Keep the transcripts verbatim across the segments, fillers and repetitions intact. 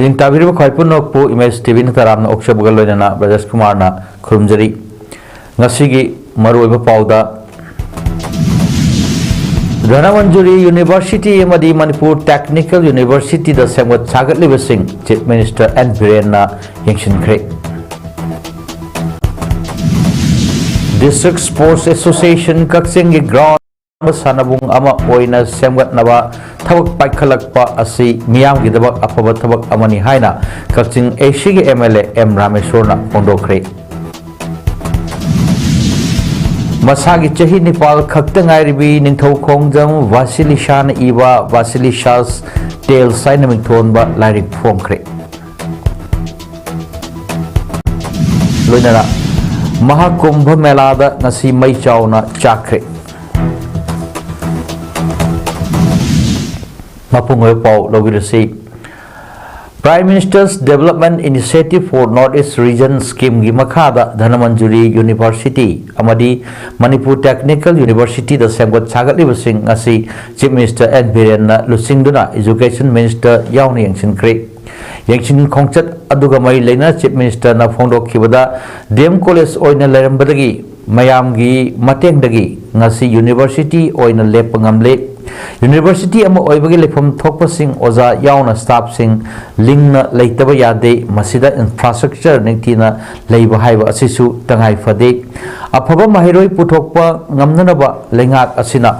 ꯅꯤꯡꯇꯥꯕꯤꯔꯤꯕ ꯈ꯭ꯋꯥꯏ ꯄꯨꯝꯅꯃꯛꯄꯨ image T ꯚꯤꯅ ꯇꯔꯥꯝꯅ ꯑꯣꯛꯆꯕꯒ ꯂꯣꯏꯅꯅ ꯕ꯭ꯔꯖꯦꯁ ꯀꯨꯃꯥꯔꯅ ꯈꯨꯔꯨꯝꯖꯔꯤ꯫ ꯉꯁꯤꯒꯤ ꯃꯔꯨꯑꯣꯏꯕ ꯄꯥꯎꯗ, ꯙꯅꯃꯟꯖꯨꯔꯤ ꯌꯨꯅꯤꯚꯔꯁꯤꯇꯤ ꯑꯃꯗꯤ ꯃꯅꯤꯄꯨꯔ ꯇꯦꯛꯅꯤꯀꯦꯜ ꯌꯨꯅꯤꯚꯔꯁꯤꯇꯤꯗ ꯁꯦꯝꯒꯠ ꯁꯥꯒꯠꯂꯤꯕꯁꯤꯡ ꯆꯤꯐ ꯃꯤꯅꯤꯁꯇꯔ ꯑꯦꯟ ꯕꯤꯔꯦꯟꯅ ꯌꯦꯡꯁꯤꯟꯈ꯭ꯔꯦ꯫ ꯗꯤꯁꯇ꯭ꯔꯤꯛ ꯁ꯭ꯄꯣꯔꯠꯁ ꯑꯦꯁꯣꯁꯤꯌꯦꯁꯟ ꯀꯛꯆꯤꯡꯒꯤ ꯒ꯭ꯔꯥꯎꯟ ꯁꯥꯟꯅꯕꯨꯡ ꯑꯃ ꯑꯣꯏꯅ ꯁꯦꯝꯒꯠꯅꯕ ꯊꯕꯛ ꯄꯥꯏꯈꯠꯂꯛꯄ ꯑꯁꯤ ꯃꯤꯌꯥꯝꯒꯤꯗꯃꯛ ꯑꯐꯕ ꯊꯕꯛ ꯑꯃꯅꯤ ꯍꯥꯏꯅ ꯀꯛꯆꯤꯡ ꯑꯦ ꯁꯤꯒꯤ ꯑꯦꯝ ꯑꯦꯜ ꯑꯦ ꯑꯦꯝ ꯔꯥꯃꯦꯁꯣꯔꯅ ꯐꯣꯡꯗꯣꯛꯈ꯭ꯔꯦ꯫ ꯃꯁꯥꯒꯤ ꯆꯍꯤ ꯅꯤꯄꯥꯜ ꯈꯛꯇ ꯉꯥꯏꯔꯤꯕꯤ ꯅꯤꯡꯊꯧ ꯈꯣꯡꯖꯝ ꯚꯥꯁꯤꯂꯤꯁꯥꯅ ꯏꯕ ꯚꯥꯁꯤꯂꯤꯁꯥꯁ ꯇꯦꯜꯁ ꯍꯥꯏꯅ ꯃꯤꯡꯊꯣꯟꯕ ꯂꯥꯏꯔꯤꯛ ꯐꯣꯡꯈ꯭ꯔꯦ꯫ ꯂꯣꯏꯅꯅ ꯃꯍꯥꯀꯨꯝꯚ ꯃꯦꯂꯥꯗ ꯉꯁꯤ ꯃꯩ ꯆꯥꯎꯅ ꯆꯥꯛꯈ꯭ꯔꯦ꯫ ꯃꯄꯨꯡ ꯑꯣꯏꯕ ꯄꯥꯎ ꯂꯧꯕꯤꯔꯁꯤ꯫ Prime Minister's Development Initiative for North East Region Scheme ꯒꯤ ꯃꯈꯥꯗ ꯙꯅꯃꯟꯖꯨꯔꯤ ꯌꯨꯅꯤꯚꯔꯁꯤꯇꯤ ꯑꯃꯗꯤ ꯃꯅꯤꯄꯨꯔ ꯇꯦꯛꯅꯤꯀꯦꯜ ꯌꯨꯅꯤꯚꯔꯁꯤꯇꯤꯗ ꯁꯦꯝꯒꯠ ꯁꯥꯒꯠꯂꯤꯕꯁꯤꯡ ꯑꯁꯤ ꯆꯤꯐ ꯃꯤꯅꯤꯁꯇꯔ ꯑꯦꯟ ꯕꯤꯔꯦꯟꯅ ꯂꯨꯆꯤꯡꯗꯨꯅ ꯏꯖꯨꯀꯦꯁꯟ ꯃꯤꯅꯤꯁꯇꯔ ꯌꯥꯎꯅ ꯌꯦꯡꯁꯤꯟꯈ꯭ꯔꯦ꯫ ꯌꯦꯡꯁꯤꯟ ꯈꯣꯡꯆꯠ ꯑꯗꯨꯒ ꯃꯔꯤ ꯂꯩꯅꯅ ꯆꯤꯐ ꯃꯤꯅꯤꯁꯇꯔꯅ ꯐꯣꯡꯗꯣꯛꯈꯤꯕꯗ, ꯗꯤ ꯑꯦꯝ ꯀꯣꯂꯦꯖ ꯑꯣꯏꯅ ꯂꯩꯔꯝꯕꯗꯒꯤ ꯃꯌꯥꯝꯒꯤ ꯃꯇꯦꯡꯗꯒꯤ ꯉꯁꯤ ꯌꯨꯅꯤꯚꯔꯁꯤꯇꯤ ꯑꯣꯏꯅ ꯂꯦꯞꯄ ꯉꯝꯂꯦ꯫ ꯌꯨꯅꯤꯚꯔꯁꯤꯇꯤ ꯑꯃ ꯑꯣꯏꯕꯒꯤ ꯂꯩꯐꯝ ꯊꯣꯛꯄꯁꯤꯡ, ꯑꯣꯖꯥ ꯌꯥꯎꯅ ꯁ꯭ꯇꯥꯐꯁꯤꯡ ꯂꯤꯡꯅ ꯂꯩꯇꯕ ꯌꯥꯗꯦ꯫ ꯃꯁꯤꯗ ꯏꯟꯐ꯭ꯔꯥꯁ꯭ꯇ꯭ꯔꯛꯆꯔ ꯅꯤꯡꯊꯤꯅ ꯂꯩꯕ ꯍꯥꯏꯕ ꯑꯁꯤꯁꯨ ꯇꯉꯥꯏ ꯐꯗꯦ꯫ ꯑꯐꯕ ꯃꯍꯩꯔꯣꯏ ꯄꯨꯊꯣꯛꯄ ꯉꯝꯅꯅꯕ ꯂꯩꯉꯥꯛ ꯑꯁꯤꯅ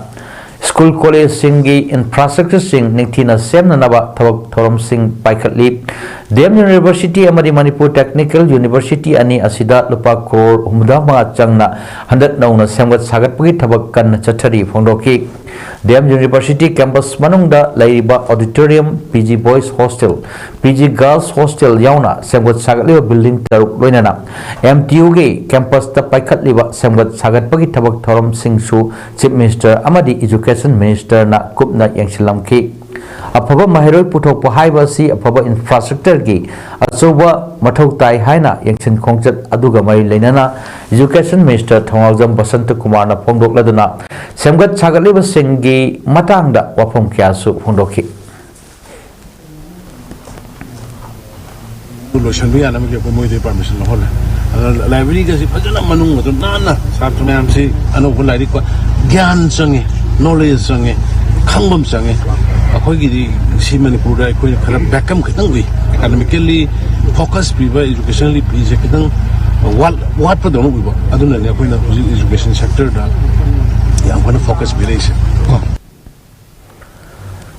ꯁ꯭ꯀꯨꯜ ꯀꯣꯂꯦꯖꯁꯤꯡꯒꯤ ꯏꯟꯐ꯭ꯔꯥꯁ꯭ꯇ꯭ꯔꯛꯆꯔꯁꯤꯡ ꯅꯤꯡꯊꯤꯅ ꯁꯦꯝꯅꯅꯕ ꯊꯕꯛ ꯊꯧꯔꯝꯁꯤꯡ ꯄꯥꯏꯈꯠꯂꯤ꯫ ꯗꯤ ꯑꯦꯝ ꯌꯨꯅꯤꯚꯔꯁꯤꯇꯤ ꯑꯃꯗꯤ ꯃꯅꯤꯄꯨꯔ ꯇꯦꯛꯅꯤꯀꯦꯜ ꯌꯨꯅꯤꯚꯔꯁꯤꯇꯤ ꯑꯅꯤ ꯑꯁꯤꯗ ꯂꯨꯄꯥ ꯀ꯭ꯔꯣꯔ ꯍꯨꯝꯐꯨꯇꯔꯥ ꯃꯉꯥ ꯆꯪꯅ ꯍꯟꯗꯛ ꯅꯧꯅ ꯁꯦꯝꯒꯠ ꯁꯥꯒꯠꯄꯒꯤ ꯊꯕꯛ ꯀꯟꯅ ꯆꯠꯊꯔꯤ ꯐꯣꯡꯗꯣꯛꯈꯤ꯫ ꯗꯤ ꯑꯦꯝ ꯌꯨꯅꯤꯚꯔꯁꯤꯇꯤ ꯀꯦꯝꯄꯁ ꯃꯅꯨꯡꯗ ꯂꯩꯔꯤꯕ auditorium, P G boys hostel, P G girls hostel ꯌꯥꯎꯅ ꯁꯦꯝꯒꯠ ꯁꯥꯒꯠꯂꯤꯕ ꯕꯤꯜꯗꯤꯡ ꯇꯔꯨꯛ, ꯂꯣꯏꯅꯅ ꯑꯦꯝ ꯇꯤ ꯌꯨꯒꯤ ꯀꯦꯝꯄꯁꯇ ꯄꯥꯏꯈꯠꯂꯤꯕ ꯁꯦꯝꯒꯠ ꯁꯥꯒꯠꯄꯒꯤ ꯊꯕꯛ ꯊꯧꯔꯝꯁꯤꯡꯁꯨ ꯆꯤꯐ ꯃꯤꯅꯤꯁꯇꯔ ꯑꯃꯗꯤ ꯏꯖꯨꯀꯦꯁꯟ ꯃꯤꯅꯤꯁꯇꯔꯅ ꯀꯨꯞꯅ ꯌꯦꯡꯁꯤꯜꯂꯝꯈꯤ꯫ ꯑꯐꯕ ꯃꯍꯩꯔꯣꯏ ꯄꯨꯊꯣꯛꯄ ꯍꯥꯏꯕ ꯑꯁꯤ ꯑꯐꯕ ꯏꯟꯐ꯭ꯔꯥꯁ꯭ꯇ꯭ꯔꯛꯆꯔꯒꯤ ꯑꯆꯧꯕ ꯃꯊꯧ ꯇꯥꯏ ꯍꯥꯏꯅ ꯌꯦꯡꯁꯤꯟ ꯈꯣꯡꯆꯠ ꯑꯗꯨꯒ ꯃꯔꯤ ꯂꯩꯅꯅ ꯏꯖꯨꯀꯦꯁꯟ ꯃꯤꯅꯤꯁꯇꯔ ꯊꯧꯅꯥꯎꯖꯝ ꯕꯁꯟꯇ ꯀꯨꯃꯥꯔꯅ ꯐꯣꯡꯗꯣꯛꯂꯗꯨꯅ ꯁꯦꯝꯒꯠ ꯁꯥꯒꯠꯂꯤꯕꯁꯤꯡꯒꯤ ꯃꯇꯥꯡꯗ ꯋꯥꯐꯝ ꯀꯌꯥꯁꯨ ꯐꯣꯡꯗꯣꯛꯈꯤ꯫ ꯂꯣꯏꯁꯟꯕ ꯌꯥꯅꯕꯒꯤ ꯑꯩꯈꯣꯏ ꯃꯣꯏꯗꯒꯤ ꯄꯥꯔꯃꯤꯁꯟ ꯂꯧꯍꯜꯂꯦ꯫ ꯑꯗꯨꯅ ꯂꯥꯏꯕ꯭ꯔꯦꯔꯤꯒꯁꯤ ꯐꯖꯅ ꯃꯅꯨꯡ ꯑꯗꯨꯝ ꯅꯥꯟꯅ ꯁꯥꯇ꯭ꯔ ꯃꯌꯥꯝꯁꯤ ꯑꯅꯧꯕ ꯂꯥꯏꯔꯤꯛ ꯄ-, ꯒ꯭ꯌꯥꯟ ꯆꯪꯉꯦ, ꯅꯣꯂꯦꯖ ꯆꯪꯉꯦ, ꯈꯪꯕ ꯑꯃ ꯆꯪꯉꯦ꯫ ꯑꯩꯈꯣꯏꯒꯤꯗꯤ ꯁꯤ ꯃꯅꯤꯄꯨꯔꯗ ꯑꯩꯈꯣꯏꯅ ꯈꯔ ꯕꯦꯛꯀꯝ ꯈꯤꯇꯪ ꯎꯏ, ꯑꯦꯀꯥꯗꯃꯤꯀꯦꯜꯂꯤ ꯐꯣꯀꯁ ꯄꯤꯕ, ꯏꯖꯨꯀꯦꯁꯅꯦꯜꯂꯤ ꯄꯤꯁꯦ ꯈꯤꯇꯪ ꯋꯥꯠ-, ꯋꯥꯠꯄꯗꯧꯅ ꯎꯏꯕ꯫ ꯑꯗꯨꯅꯅꯦ ꯑꯩꯈꯣꯏꯅ ꯍꯧꯖꯤꯛ ꯏꯖꯨꯀꯦꯁꯟ ꯁꯦꯛꯇꯔꯗ ꯌꯥꯝ ꯀꯟꯅ ꯐꯣꯀꯁ ꯄꯤꯔꯛꯏꯁꯦ꯫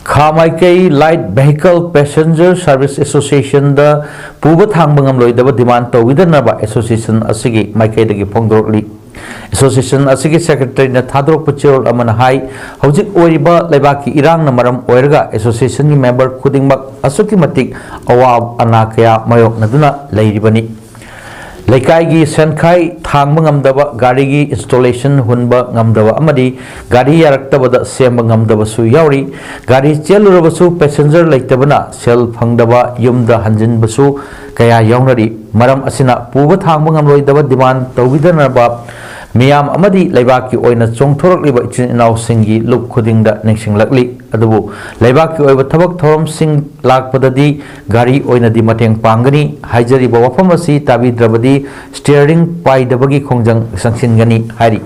ꯈꯥ ꯃꯥꯏꯀꯩ Light Vehicle Passenger Service Associationꯗ ꯄꯨꯕ ꯊꯥꯡꯕ ꯉꯝꯂꯣꯏꯗꯕ ꯗꯤꯃꯥꯟ ꯇꯧꯕꯤꯗꯅꯕ ꯑꯦꯁꯣꯁꯤꯌꯦꯁꯟ ꯑꯁꯤꯒꯤ ꯃꯥꯏꯀꯩꯗꯒꯤ ꯐꯣꯡꯗꯣꯔꯛꯂꯤ꯫ ꯑꯦꯁꯣꯁꯤꯌꯦꯁꯟ ꯑꯁꯤꯒꯤ ꯁꯦꯀ꯭ꯔꯦꯇꯔꯤꯅ ꯊꯥꯗꯣꯔꯛꯄ ꯆꯦꯔꯣꯜ ꯑꯃꯅ ꯍꯥꯏ, ꯍꯧꯖꯤꯛ ꯑꯣꯏꯔꯤꯕ ꯂꯩꯕꯥꯛꯀꯤ ꯏꯔꯥꯡꯅ ꯃꯔꯝ ꯑꯣꯏꯔꯒ ꯑꯦꯁꯣꯁꯤꯌꯦꯁꯟꯒꯤ ꯃꯦꯝꯕꯔ ꯈꯨꯗꯤꯡꯃꯛ ꯑꯁꯨꯛꯀꯤ ꯃꯇꯤꯛ ꯑꯋꯥ ꯑꯅꯥ ꯀꯌꯥ ꯃꯥꯌꯣꯛꯅꯗꯨꯅ ꯂꯩꯔꯤꯕꯅꯤ꯫ ꯂꯩꯀꯥꯏꯒꯤ ꯁꯦꯟꯈꯥꯏ ꯊꯥꯡꯕ ꯉꯝꯗꯕ, ꯒꯥꯔꯤꯒꯤ ꯏꯟꯁꯇꯣꯂꯦꯁꯟ ꯍꯨꯟꯕ ꯉꯝꯗꯕ ꯑꯃꯗꯤ ꯒꯥꯔꯤ ꯌꯥꯔꯛꯇꯕꯗ ꯁꯦꯝꯕ ꯉꯝꯗꯕꯁꯨ ꯌꯥꯎꯔꯤ꯫ ꯒꯥꯔꯤ ꯆꯦꯜꯂꯨꯔꯕꯁꯨ ꯄꯦꯁꯦꯟꯖꯔ ꯂꯩꯇꯕꯅ ꯁꯦꯜ ꯐꯪꯗꯕ, ꯌꯨꯝꯗ ꯍꯟꯖꯤꯟꯕꯁꯨ ꯀꯌꯥ ꯌꯥꯎꯅꯔꯤ꯫ ꯃꯔꯝ ꯑꯁꯤꯅ ꯄꯨꯕ ꯊꯥꯡꯕ ꯉꯝꯂꯣꯏꯗꯕ ꯗꯤꯃꯥꯟ ꯇꯧꯕꯤꯗꯅꯕ ꯃꯤꯌꯥꯝ ꯑꯃꯗꯤ ꯂꯩꯕꯥꯛꯀꯤ ꯑꯣꯏꯅ ꯆꯣꯡꯊꯣꯔꯛꯂꯤꯕ ꯏꯆꯤꯟ ꯏꯅꯥꯎꯁꯤꯡꯒꯤ ꯂꯨꯞ ꯈꯨꯗꯤꯡꯗ ꯅꯤꯡꯁꯤꯡꯂꯛꯂꯤ꯫ ꯑꯗꯨꯕꯨ ꯂꯩꯕꯥꯛꯀꯤ ꯑꯣꯏꯕ ꯊꯕꯛ ꯊꯧꯔꯝꯁꯤꯡ ꯂꯥꯛꯄꯗꯗꯤ ꯒꯥꯔꯤ ꯑꯣꯏꯅꯗꯤ ꯃꯇꯦꯡ ꯄꯥꯡꯒꯅꯤ꯫ ꯍꯥꯏꯖꯔꯤꯕ ꯋꯥꯐꯝ ꯑꯁꯤ ꯇꯥꯕꯤꯗ꯭ꯔꯕꯗꯤ ꯁ꯭ꯇꯤꯌꯔꯤꯡ ꯄꯥꯏꯗꯕꯒꯤ ꯈꯣꯡꯖꯪ ꯆꯪꯁꯤꯟꯒꯅꯤ ꯍꯥꯏꯔꯤ꯫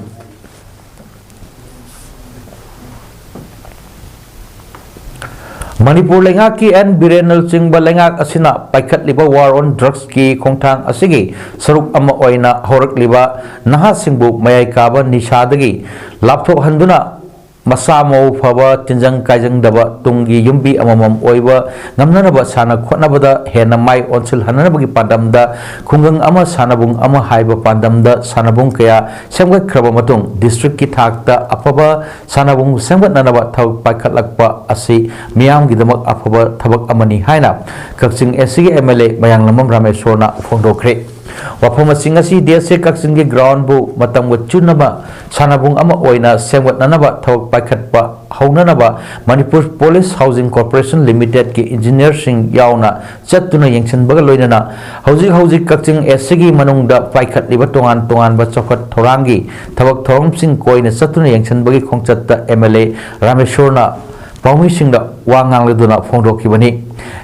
ꯃꯅꯤꯄꯨꯔ ꯂꯩꯉꯥꯛꯀꯤ ꯑꯦꯟ ꯕꯤꯔꯦꯟꯅ ꯂꯨꯆꯤꯡꯕ ꯂꯩꯉꯥꯛ ꯑꯁꯤꯅ ꯄꯥꯏꯈꯠꯂꯤꯕ War on Drugsꯀꯤ ꯈꯣꯡꯊꯥꯡ ꯑꯁꯤꯒꯤ ꯁꯔꯨꯛ ꯑꯃ ꯑꯣꯏꯅ ꯍꯧꯔꯛꯂꯤꯕ ꯅꯍꯥꯁꯤꯡꯕꯨ ꯃꯌꯥꯏ ꯀꯥꯕ ꯅꯤꯁꯥꯗꯒꯤ ꯂꯥꯞꯊꯣꯛꯍꯟꯗꯨꯅ ꯃꯁꯥ ꯃꯎ ꯐꯕ, ꯇꯤꯟꯖꯪ ꯀꯥꯏꯖꯪꯗꯕ, ꯇꯨꯡꯒꯤ ꯌꯨꯝꯕꯤ ꯑꯃꯃꯝ ꯑꯣꯏꯕ ꯉꯝꯅꯅꯕ ꯁꯥꯟꯅ ꯈꯣꯠꯅꯕꯗ ꯍꯦꯟꯅ ꯃꯥꯏ ꯑꯣꯟꯁꯤꯜꯍꯟꯅꯕꯒꯤ ꯄꯥꯟꯗꯝꯗ ꯈꯨꯡꯒꯪ ꯑꯃ ꯁꯥꯟꯅꯕꯨꯡ ꯑꯃ ꯍꯥꯏꯕ ꯄꯥꯟꯗꯝꯗ ꯁꯥꯟꯅꯕꯨꯡ ꯀꯌꯥ ꯁꯦꯝꯒꯠꯈ꯭ꯔꯕ ꯃꯇꯨꯡ districtꯀꯤ ꯊꯥꯛꯇ ꯑꯐꯕ ꯁꯥꯟꯅꯕꯨꯡ ꯁꯦꯝꯒꯠꯅꯅꯕ ꯊꯕꯛ ꯄꯥꯏꯈꯠꯂꯛꯄ ꯑꯁꯤ ꯃꯤꯌꯥꯝꯒꯤꯗꯃꯛ ꯑꯐꯕ ꯊꯕꯛ ꯑꯃꯅꯤ ꯍꯥꯏꯅ ꯀꯛꯆꯤꯡ ꯑꯦꯁ ꯁꯤꯒꯤ ꯑꯦꯝ ꯑꯦꯜ ꯑꯦ ꯃꯌꯥꯡꯂꯝꯕꯝ ꯔꯥꯃꯦꯁꯣꯔꯅ ꯐꯣꯡꯗꯣꯛꯈ꯭ꯔꯦ꯫ ꯋꯥꯐꯝ ꯑꯁꯤ ꯉꯁꯤ ꯗꯤ ꯑꯦꯁ ꯑꯦ ꯀꯛꯆꯤꯡꯒꯤ groundꯕꯨ ꯃꯇꯝꯒ ꯆꯨꯅꯕ ꯁꯥꯟꯅꯕꯨꯡ ꯑꯃ ꯑꯣꯏꯅ ꯁꯦꯝꯒꯠꯅꯅꯕ ꯊꯕꯛ ꯄꯥꯏꯈꯠꯄ ꯍꯧꯅꯅꯕ ꯃꯅꯤꯄꯨꯔ ꯄꯣꯂꯤꯁ ꯍꯥꯎꯁꯤꯡ ꯀꯣꯔꯄꯣꯔꯦꯁꯟ ꯂꯤꯃꯤꯇꯦꯗꯀꯤ ꯏꯟꯖꯤꯅꯤꯌꯔꯁꯤꯡ ꯌꯥꯎꯅ ꯆꯠꯇꯨꯅ ꯌꯦꯡꯁꯤꯟꯕꯒ ꯂꯣꯏꯅꯅ ꯍꯧꯖꯤꯛ ꯍꯧꯖꯤꯛ ꯀꯛꯆꯤꯡ ꯑꯦꯁ ꯁꯤꯒꯤ ꯃꯅꯨꯡꯗ ꯄꯥꯏꯈꯠꯂꯤꯕ ꯇꯣꯉꯥꯟ ꯇꯣꯉꯥꯟꯕ ꯆꯥꯎꯈꯠ ꯊꯧꯔꯥꯡꯒꯤ ꯊꯕꯛ ꯊꯧꯔꯝꯁꯤꯡ ꯀꯣꯏꯅ ꯆꯠꯇꯨꯅ ꯌꯦꯡꯁꯤꯟꯕꯒꯤ ꯈꯣꯡꯆꯠꯇ ꯑꯦꯝ ꯑꯦꯜ ꯑꯦ ꯔꯥꯃꯦꯁꯣꯔꯅ ꯄꯥꯎꯃꯤꯁꯤꯡꯗ ꯋꯥ ꯉꯥꯡꯂꯗꯨꯅ ꯐꯣꯡꯗꯣꯛꯈꯤꯕꯅꯤ꯫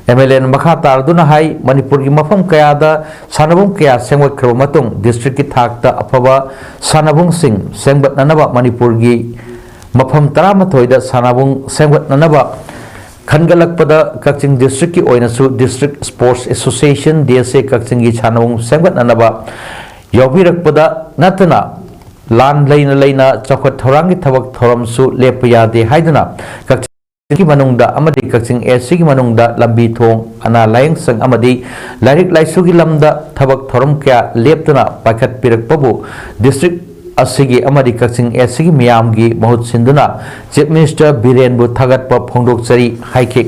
ꯑꯦꯝ ꯑꯦꯜ ꯑꯦꯅ ꯃꯈꯥ ꯇꯥꯔꯗꯨꯅ ꯍꯥꯏ, ꯃꯅꯤꯄꯨꯔꯒꯤ ꯃꯐꯝ ꯀꯌꯥꯗ ꯁꯥꯟꯅꯕꯨꯡ ꯀꯌꯥ ꯁꯦꯝꯒꯠꯈ꯭ꯔꯕ ꯃꯇꯨꯡ district ꯀꯤ ꯊꯥꯛꯇ ꯑꯐꯕ ꯁꯥꯟꯅꯕꯨꯡꯁꯤꯡ ꯁꯦꯝꯒꯠꯅꯅꯕ ꯃꯅꯤꯄꯨꯔꯒꯤ ꯃꯐꯝ ꯇꯔꯥꯃꯥꯊꯣꯏꯗ ꯁꯥꯟꯅꯕꯨꯡ ꯁꯦꯝꯒꯠꯅꯅꯕ ꯈꯟꯒꯠꯂꯛꯄꯗ ꯀꯛꯆꯤꯡ district ꯀꯤ ꯑꯣꯏꯅꯁꯨ District Sports Association, D S A, ꯀꯛꯆꯤꯡꯒꯤ ꯁꯥꯟꯅꯕꯨꯡ ꯁꯦꯝꯒꯠꯅꯅꯕ ꯌꯥꯎꯕꯤꯔꯛꯄꯗ ꯅꯠꯇꯅ ꯂꯥꯟ ꯂꯩꯅ ꯂꯩꯅ ꯆꯥꯎꯈꯠ ꯊꯧꯔꯥꯡꯒꯤ ꯊꯕꯛ ꯊꯧꯔꯝꯁꯨ ꯂꯦꯞꯄ ꯌꯥꯗꯦ ꯍꯥꯏꯗꯨꯅ ꯀꯛꯆꯤꯡꯒꯤ ꯃꯅꯨꯡꯗ ꯑꯃꯗꯤ ꯀꯛꯆꯤꯡ A C ꯒꯤ ꯃꯅꯨꯡꯗ ꯂꯝꯕꯤ ꯊꯣꯡ, ꯑꯅꯥ ꯂꯥꯌꯦꯡ ꯁꯪ ꯑꯃꯗꯤ ꯂꯥꯏꯔꯤꯛ ꯂꯥꯏꯁꯨꯒꯤ ꯂꯝꯗ ꯊꯕꯛ ꯊꯧꯔꯝ ꯀꯌꯥ ꯂꯦꯞꯇꯅ ꯄꯥꯏꯈꯠꯄꯤꯔꯛꯄꯕꯨ district ꯑꯁꯤꯒꯤ ꯑꯃꯗꯤ ꯀꯛꯆꯤꯡ A C ꯒꯤ ꯃꯤꯌꯥꯝꯒꯤ ꯃꯍꯨꯠ ꯁꯤꯟꯗꯨꯅ Chief Minister ꯕꯤꯔꯦꯟꯕꯨ ꯊꯥꯒꯠꯄ ꯐꯣꯡꯗꯣꯛꯆꯔꯤ ꯍꯥꯏꯈꯤ꯫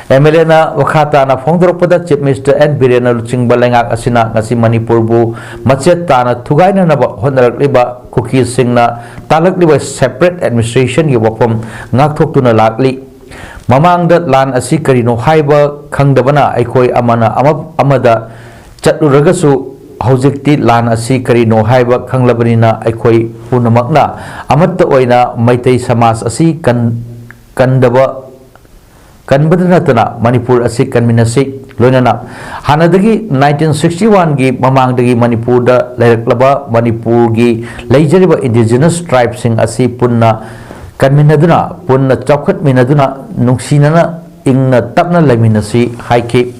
ꯑꯦꯝ ꯑꯦꯜ ꯑꯦꯅ ꯃꯈꯥ ꯇꯥꯅ ꯐꯣꯡꯗꯣꯔꯛꯄꯗ, Chief Minister ꯑꯦꯟ ꯕꯤꯔꯦꯟꯅ ꯂꯨꯆꯤꯡꯕ ꯂꯩꯉꯥꯛ ꯑꯁꯤꯅ ꯉꯁꯤ ꯃꯅꯤꯄꯨꯔꯕꯨ ꯃꯆꯦꯠ ꯇꯥꯅ ꯊꯨꯒꯥꯏꯅꯅꯕ ꯍꯣꯠꯅꯔꯛꯂꯤꯕ ꯀꯨꯀꯤꯁꯤꯡꯅ ꯇꯥꯛꯂꯛꯂꯤꯕ separate administration ꯒꯤ ꯋꯥꯐꯝ ꯉꯥꯛꯊꯣꯛꯇꯨꯅ ꯂꯥꯛꯂꯤ꯫ ꯃꯃꯥꯡꯗ ꯂꯥꯟ ꯑꯁꯤ ꯀꯔꯤꯅꯣ ꯍꯥꯏꯕ ꯈꯪꯗꯕꯅ ꯑꯩꯈꯣꯏ ꯑꯃꯅ ꯑꯃ-, ꯑꯃꯗ ꯆꯠꯂꯨꯔꯒꯁꯨ, ꯍꯧꯖꯤꯛꯇꯤ ꯂꯥꯟ ꯑꯁꯤ ꯀꯔꯤꯅꯣ ꯍꯥꯏꯕ ꯈꯪꯂꯕꯅꯤꯅ ꯑꯩꯈꯣꯏ ꯄꯨꯝꯅꯃꯛꯅ ꯑꯃꯠꯇ ꯑꯣꯏꯅ ꯃꯩꯇꯩ ꯁꯃꯥꯖ ꯑꯁꯤ ꯀꯟ-, ꯀꯟꯗꯕ, ꯀꯟꯕꯗ ꯅꯠꯇꯅ ꯃꯅꯤꯄꯨꯔ ꯑꯁꯤ ꯀꯟꯃꯤꯟꯅꯁꯤ꯫ ꯂꯣꯏꯅꯅ ꯍꯥꯟꯅꯗꯒꯤ nineteen sixty one ꯒꯤ ꯃꯃꯥꯡꯗꯒꯤ ꯃꯅꯤꯄꯨꯔꯗ ꯂꯩꯔꯛꯂꯕ ꯃꯅꯤꯄꯨꯔꯒꯤ ꯂꯩꯖꯔꯤꯕ indigenous tribe ꯁꯤꯡ ꯑꯁꯤ ꯄꯨꯟꯅ ꯀꯟꯃꯤꯟꯅꯗꯨꯅ, ꯄꯨꯟꯅ ꯆꯥꯎꯈꯠꯃꯤꯟꯅꯗꯨꯅ, ꯅꯨꯡꯁꯤꯅꯅ, ꯏꯪꯅ ꯇꯞꯅ ꯂꯩꯃꯤꯟꯅꯁꯤ ꯍꯥꯏꯈꯤ꯫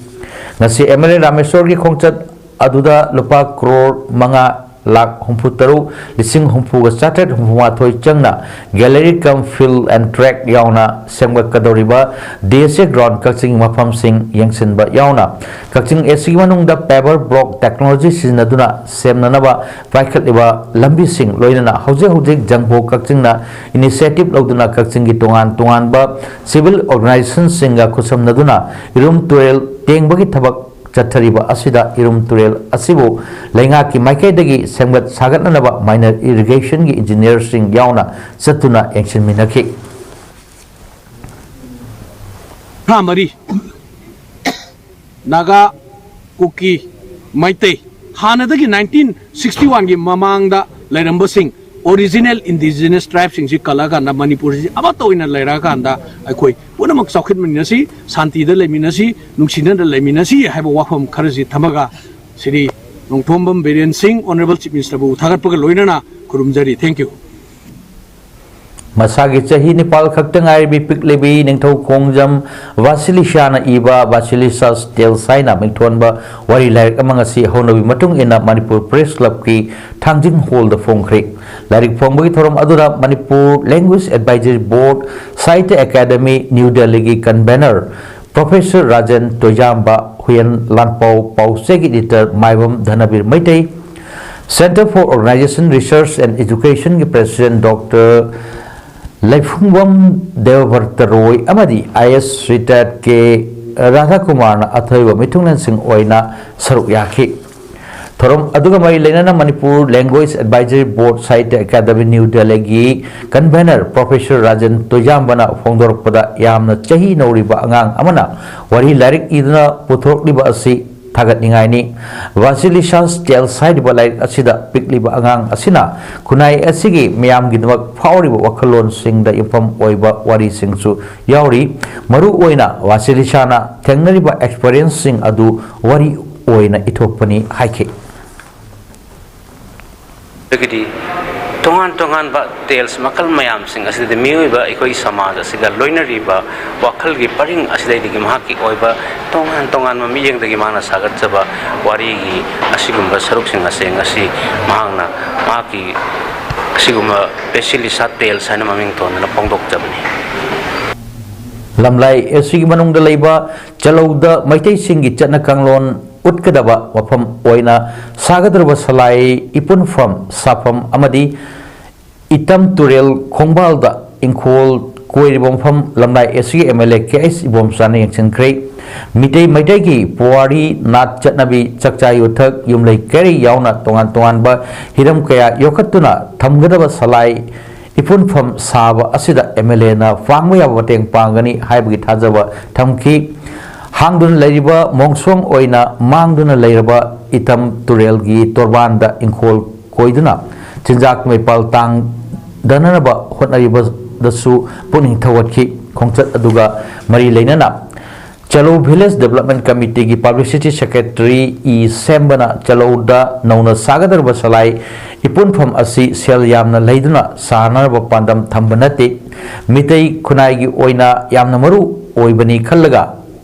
ꯉꯁꯤ ꯑꯦꯝ ꯑꯦꯜ ꯑꯦ ꯔꯥꯃꯦꯁꯣꯔꯒꯤ ꯈꯣꯡꯆꯠ ꯑꯗꯨꯗ ꯂꯨꯄꯥ ꯀ꯭ꯔꯣꯔ ꯃꯉꯥ ꯂꯥꯈ ꯍꯨꯝꯐꯨ ꯇꯔꯨꯛ ꯂꯤꯁꯤꯡ ꯍꯨꯝꯐꯨꯒ ꯆꯥꯇ꯭ꯔꯦꯠ ꯍꯨꯝꯐꯨ ꯃꯥꯊꯣꯏ ꯆꯪꯅ gallery cum field and track ꯌꯥꯎꯅ ꯁꯦꯝꯒꯠꯀꯗꯧꯔꯤꯕ D S A ground ꯀꯛꯆꯤꯡꯒꯤ ꯃꯐꯝꯁꯤꯡ ꯌꯦꯡꯁꯤꯟꯕ ꯌꯥꯎꯅ ꯀꯛꯆꯤꯡ A C ꯒꯤ ꯃꯅꯨꯡꯗ paver block technology ꯁꯤꯖꯤꯟꯅꯗꯨꯅ ꯁꯦꯝꯅꯅꯕ ꯄꯥꯏꯈꯠꯂꯤꯕ ꯂꯝꯕꯤꯁꯤꯡ, ꯂꯣꯏꯅꯅ ꯍꯧꯖꯤꯛ ꯍꯧꯖꯤꯛ ꯖꯪꯕꯣ ꯀꯛꯆꯤꯡꯅ initiative ꯂꯧꯗꯨꯅ ꯀꯛꯆꯤꯡꯒꯤ ꯇꯣꯉꯥꯟ ꯇꯣꯉꯥꯟꯕ civil organization ꯁꯤꯡꯒ ꯈꯨꯠꯁꯝꯅꯗꯨꯅ ꯏꯔꯨꯝ ꯇꯨꯔꯦꯜ ꯇꯦꯡꯕꯒꯤ ꯊꯕꯛ ꯆꯠꯊꯔꯤꯕ ꯑꯁꯤꯗ ꯏꯔꯨꯝ ꯇꯨꯔꯦꯜ ꯑꯁꯤꯕꯨ ꯂꯩꯉꯥꯛꯀꯤ ꯃꯥꯏꯀꯩꯗꯒꯤ ꯁꯦꯝꯒꯠ ꯁꯥꯒꯠꯅꯅꯕ minor irrigation ꯒꯤ engineer ꯁꯤꯡ ꯌꯥꯎꯅ ꯆꯠꯇꯨꯅ ꯌꯦꯡꯁꯤꯟꯃꯤꯟꯅꯈꯤ꯫ ꯀꯨꯟꯊ꯭ꯔꯥ ꯃꯔꯤ ꯅꯥꯒꯥ, ꯀꯨꯀꯤ, ꯃꯩꯇꯩ, ꯍꯥꯟꯅꯗꯒꯤ nineteen sixty one ꯒꯤ ꯃꯃꯥꯡꯗ ꯂꯩꯔꯝꯕꯁꯤꯡ ꯑꯣꯔꯤꯖꯤꯅꯦꯜ ꯏꯟꯗꯤꯖꯤꯅꯁ ꯇ꯭ꯔꯥꯏꯕꯁꯤꯡꯁꯤ ꯀꯜꯂꯛꯑꯀꯥꯟꯗ ꯃꯅꯤꯄꯨꯔꯁꯤ ꯑꯃꯠꯇ ꯑꯣꯏꯅ ꯂꯩꯔꯛꯑꯀꯥꯟꯗ ꯑꯩꯈꯣꯏ ꯄꯨꯝꯅꯃꯛ ꯆꯥꯎꯈꯠꯃꯤꯟꯅꯁꯤ, ꯁꯥꯟꯇꯤꯗ ꯂꯩꯃꯤꯟꯅꯁꯤ, ꯅꯨꯡꯁꯤꯅꯅ ꯂꯩꯃꯤꯟꯅꯁꯤ ꯍꯥꯏꯕ ꯋꯥꯐꯝ ꯈꯔꯁꯤ ꯊꯝꯃꯒ ꯁ꯭ꯔꯤ ꯅꯣꯡꯊꯣꯝꯕꯝ ꯕꯤꯔꯦꯟ ꯁꯤꯡ, Honourable Chief Minister ꯕꯨ ꯊꯥꯒꯠꯄꯒ ꯂꯣꯏꯅꯅ ꯈꯨꯔꯨꯝꯖꯔꯤ꯫ Thank you꯫ ꯃꯁꯥꯒꯤ ꯆꯍꯤ ꯅꯤꯄꯥꯜ ꯈꯛꯇ ꯉꯥꯏꯔꯕꯤ ꯄꯤꯛꯂꯤꯕꯤ ꯅꯤꯡꯊꯧ ꯈꯣꯡꯖꯝ ꯚꯥꯁꯤꯂꯤꯁꯥꯅ ꯏꯕ Basilica's Tales ꯍꯥꯏꯅ ꯃꯤꯡꯊꯣꯟꯕ ꯋꯥꯔꯤ ꯂꯥꯏꯔꯤꯛ ꯑꯃ ꯉꯁꯤ ꯍꯧꯅꯕꯤ ꯃꯇꯨꯡ ꯏꯟꯅ ꯃꯅꯤꯄꯨꯔ ꯄ꯭ꯔꯦꯁ ꯀ꯭ꯂꯕꯀꯤ ꯊꯥꯡꯖꯤꯡ ꯍꯣꯜꯗ ꯐꯣꯡꯈ꯭ꯔꯦ꯫ ꯂꯥꯏꯔꯤꯛ ꯐꯣꯡꯕꯒꯤ ꯊꯧꯔꯝ ꯑꯗꯨꯗ Manipur Language Advisory Board, Sahitya academy, new ꯗꯦꯜꯂꯤꯒꯤ ꯀꯟꯚꯦꯅꯔ ꯄ꯭ꯔꯣꯐꯦꯁꯔ ꯔꯥꯖꯦꯟ ꯇꯣꯏꯖꯥꯝꯕ, ꯍꯨꯌꯦꯟ ꯂꯥꯟꯄꯥꯎ ꯄꯥꯎꯆꯦꯒꯤ editor Maibam Dhanabir Meitei, Centre for Organisation Research and Education ꯒꯤ ꯄ꯭ꯔꯦꯁꯤꯗꯦꯟ ꯗꯣꯛꯇꯔ ꯂꯩꯐꯨꯡꯕꯝ ꯗꯦꯕꯕ꯭ꯔꯇ ꯔꯣꯏ ꯑꯃꯗꯤ ꯑꯥꯏ ꯑꯦꯁ ꯔꯤꯇꯥꯌꯔꯗ ꯀꯦ ꯔꯥꯙꯥꯀꯨꯃꯥꯔꯅ ꯑꯊꯣꯏꯕ ꯃꯤꯊꯨꯡꯂꯦꯟꯁꯤꯡ ꯑꯣꯏꯅ ꯁꯔꯨꯛ ꯌꯥꯈꯤ꯫ ꯊꯧꯔꯝ ꯑꯗꯨꯒ ꯃꯔꯤ ꯂꯩꯅꯅ Manipur Language Advisory Board, Sahitya academy, new ꯗꯦꯜꯂꯤꯒꯤ ꯀꯟꯚꯦꯅꯔ ꯄ꯭ꯔꯣꯐꯦꯁꯔ ꯔꯥꯖꯦꯟ ꯇꯣꯏꯖꯥꯝꯕꯅ ꯐꯣꯡꯗꯣꯔꯛꯄꯗ, ꯌꯥꯝꯅ ꯆꯍꯤ ꯅꯧꯔꯤꯕ ꯑꯉꯥꯡ ꯑꯃꯅ ꯋꯥꯔꯤ ꯂꯥꯏꯔꯤꯛ ꯏꯗꯨꯅ ꯄꯨꯊꯣꯔꯛꯂꯤꯕ ꯑꯁꯤ ꯊꯥꯒꯠꯅꯤꯡꯉꯥꯏꯅꯤ꯫ Basilica's Tales ꯍꯥꯏꯔꯤꯕ ꯂꯥꯏꯔꯤꯛ ꯑꯁꯤꯗ ꯄꯤꯛꯂꯤꯕ ꯑꯉꯥꯡ ꯑꯁꯤꯅ ꯈꯨꯟꯅꯥꯏ ꯑꯁꯤꯒꯤ ꯃꯤꯌꯥꯝꯒꯤꯗꯃꯛ ꯐꯥꯎꯔꯤꯕ ꯋꯥꯈꯜꯂꯣꯟꯁꯤꯡꯗ ꯌꯨꯝꯐꯝ ꯑꯣꯏꯕ ꯋꯥꯔꯤꯁꯤꯡꯁꯨ ꯌꯥꯎꯔꯤ꯫ ꯃꯔꯨ ꯑꯣꯏꯅ ꯚꯥꯁꯤꯂꯤꯁꯥꯅ ꯊꯦꯡꯅꯔꯤꯕ ꯑꯦꯛꯁꯄꯔꯤꯌꯦꯟꯁꯁꯤꯡ ꯑꯗꯨ ꯋꯥꯔꯤ ꯑꯣꯏꯅ ꯏꯊꯣꯛꯄꯅꯤ ꯍꯥꯏꯈꯤ꯫ ꯑꯗꯒꯤꯗꯤ ꯇꯣꯉꯥꯟ ꯇꯣꯉꯥꯟꯕ ꯇꯦꯜꯁ ꯃꯈꯜ ꯃꯌꯥꯝꯁꯤꯡ ꯑꯁꯤꯗꯤ ꯃꯤꯑꯣꯏꯕ ꯑꯩꯈꯣꯏ ꯁꯃꯥꯖ ꯑꯁꯤꯒ ꯂꯣꯏꯅꯔꯤꯕ ꯋꯥꯈꯜꯒꯤ ꯄꯔꯤꯡ ꯑꯁꯤꯗꯒꯤ ꯃꯍꯥꯛꯀꯤ ꯑꯣꯏꯕ ꯇꯣꯉꯥꯟ ꯇꯣꯉꯥꯟꯕ ꯃꯤꯠꯌꯦꯡꯗꯒꯤ ꯃꯥꯅ ꯁꯥꯒꯠꯆꯕ ꯋꯥꯔꯤꯒꯤ ꯑꯁꯤꯒꯨꯝꯕ ꯁꯔꯨꯛꯁꯤꯡ ꯑꯁꯤ ꯉꯁꯤ ꯃꯍꯥꯛꯅ ꯃꯍꯥꯛꯀꯤ ꯑꯁꯤꯒꯨꯝꯕ ꯕꯦꯁꯤꯂꯤꯁꯥ ꯇꯦꯜꯁ ꯍꯥꯏꯅ ꯃꯃꯤꯡ ꯊꯣꯟꯗꯨꯅ ꯐꯣꯡꯗꯣꯛꯆꯕꯅꯤ꯫ ꯂꯝꯂꯥꯏ ꯑꯁꯤꯒꯤ ꯃꯅꯨꯡꯗ ꯂꯩꯕ ꯆꯂꯧꯗ ꯃꯩꯇꯩꯁꯤꯡꯒꯤ ꯆꯠꯅ ꯀꯥꯡꯂꯣꯟ ꯎꯠꯀꯗꯕ ꯃꯐꯝ ꯑꯣꯏꯅ ꯁꯥꯒꯗꯧꯔꯤꯕ ꯁꯂꯥꯏ ꯏꯄꯨꯟꯐꯝ ꯁꯥꯐꯝ ꯑꯃꯗꯤ ꯏꯇꯝ ꯇꯨꯔꯦꯜ ꯈꯣꯡꯕꯥꯜꯗ ꯏꯪꯈꯣꯜ ꯀꯣꯏꯔꯤꯕ ꯃꯐꯝ ꯂꯝꯂꯥꯏ ꯑꯁꯤꯒꯤ M L A K H ꯏꯕꯣꯝꯆꯥꯅ ꯌꯦꯡꯁꯤꯟꯈ꯭ꯔꯦ꯫ ꯃꯤꯇꯩ ꯃꯩꯇꯩꯒꯤ ꯄꯨꯋꯥꯔꯤ ꯅꯥꯠ ꯆꯠꯅꯕꯤ ꯆꯥꯛꯆꯥ ꯌꯨꯊꯛ ꯌꯨꯝꯂꯩ ꯀꯩꯔꯩ ꯌꯥꯎꯅ ꯇꯣꯉꯥꯟ ꯇꯣꯉꯥꯟꯕ ꯍꯤꯔꯝ ꯀꯌꯥ ꯌꯣꯛꯈꯠꯇꯨꯅ ꯊꯝꯒꯗꯕ ꯁꯂꯥꯏ ꯏꯄꯨꯟꯐꯝ ꯁꯥꯕ ꯑꯁꯤꯗ ꯑꯦꯝ ꯑꯦꯜ ꯑꯦꯅ ꯄꯥꯡꯕ ꯌꯥꯕ ꯃꯇꯦꯡ ꯄꯥꯡꯒꯅꯤ ꯍꯥꯏꯕꯒꯤ ꯊꯥꯖꯕ ꯊꯝꯈꯤ꯫ ꯍꯥꯡꯗꯨꯅ ꯂꯩꯔꯤꯕ ꯃꯣꯡꯁꯣꯡ ꯑꯣꯏꯅ ꯃꯥꯡꯗꯨꯅ ꯂꯩꯔꯕ ꯏꯇꯝ ꯇꯨꯔꯦꯜꯒꯤ ꯇꯣꯔꯕꯥꯟꯗ ꯏꯪꯈꯣꯜ ꯀꯣꯏꯗꯨꯅ ꯆꯤꯟꯖꯥꯛ ꯃꯩꯄꯥꯜ ꯇꯥꯡꯗꯅꯅꯕ ꯍꯣꯠꯅꯔꯤꯕꯗꯁꯨ ꯄꯨꯛꯅꯤꯡ ꯊꯧꯒꯠꯈꯤ꯫ ꯈꯣꯡꯆꯠ ꯑꯗꯨꯒ ꯃꯔꯤ ꯂꯩꯅꯅ Chalou Village Development Committeeꯒꯤ Publicity Secretary E ꯁꯦꯝꯕꯅ ꯆꯂꯧꯗ ꯅꯧꯅ ꯁꯥꯒꯗꯧꯔꯤꯕ ꯁꯂꯥꯏ ꯏꯄꯨꯟꯐꯝ ꯑꯁꯤ ꯁꯦꯜ ꯌꯥꯝꯅ ꯂꯩꯗꯨꯅ ꯁꯥꯅꯅꯕ ꯄꯥꯟꯗꯝ ꯊꯝꯕ ꯅꯠꯇꯦ꯫ ꯃꯤꯇꯩ ꯈꯨꯟꯅꯥꯏꯒꯤ ꯑꯣꯏꯅ ꯌꯥꯝꯅ ꯃꯔꯨ ꯑꯣꯏꯕꯅꯤ ꯈꯜꯂꯒ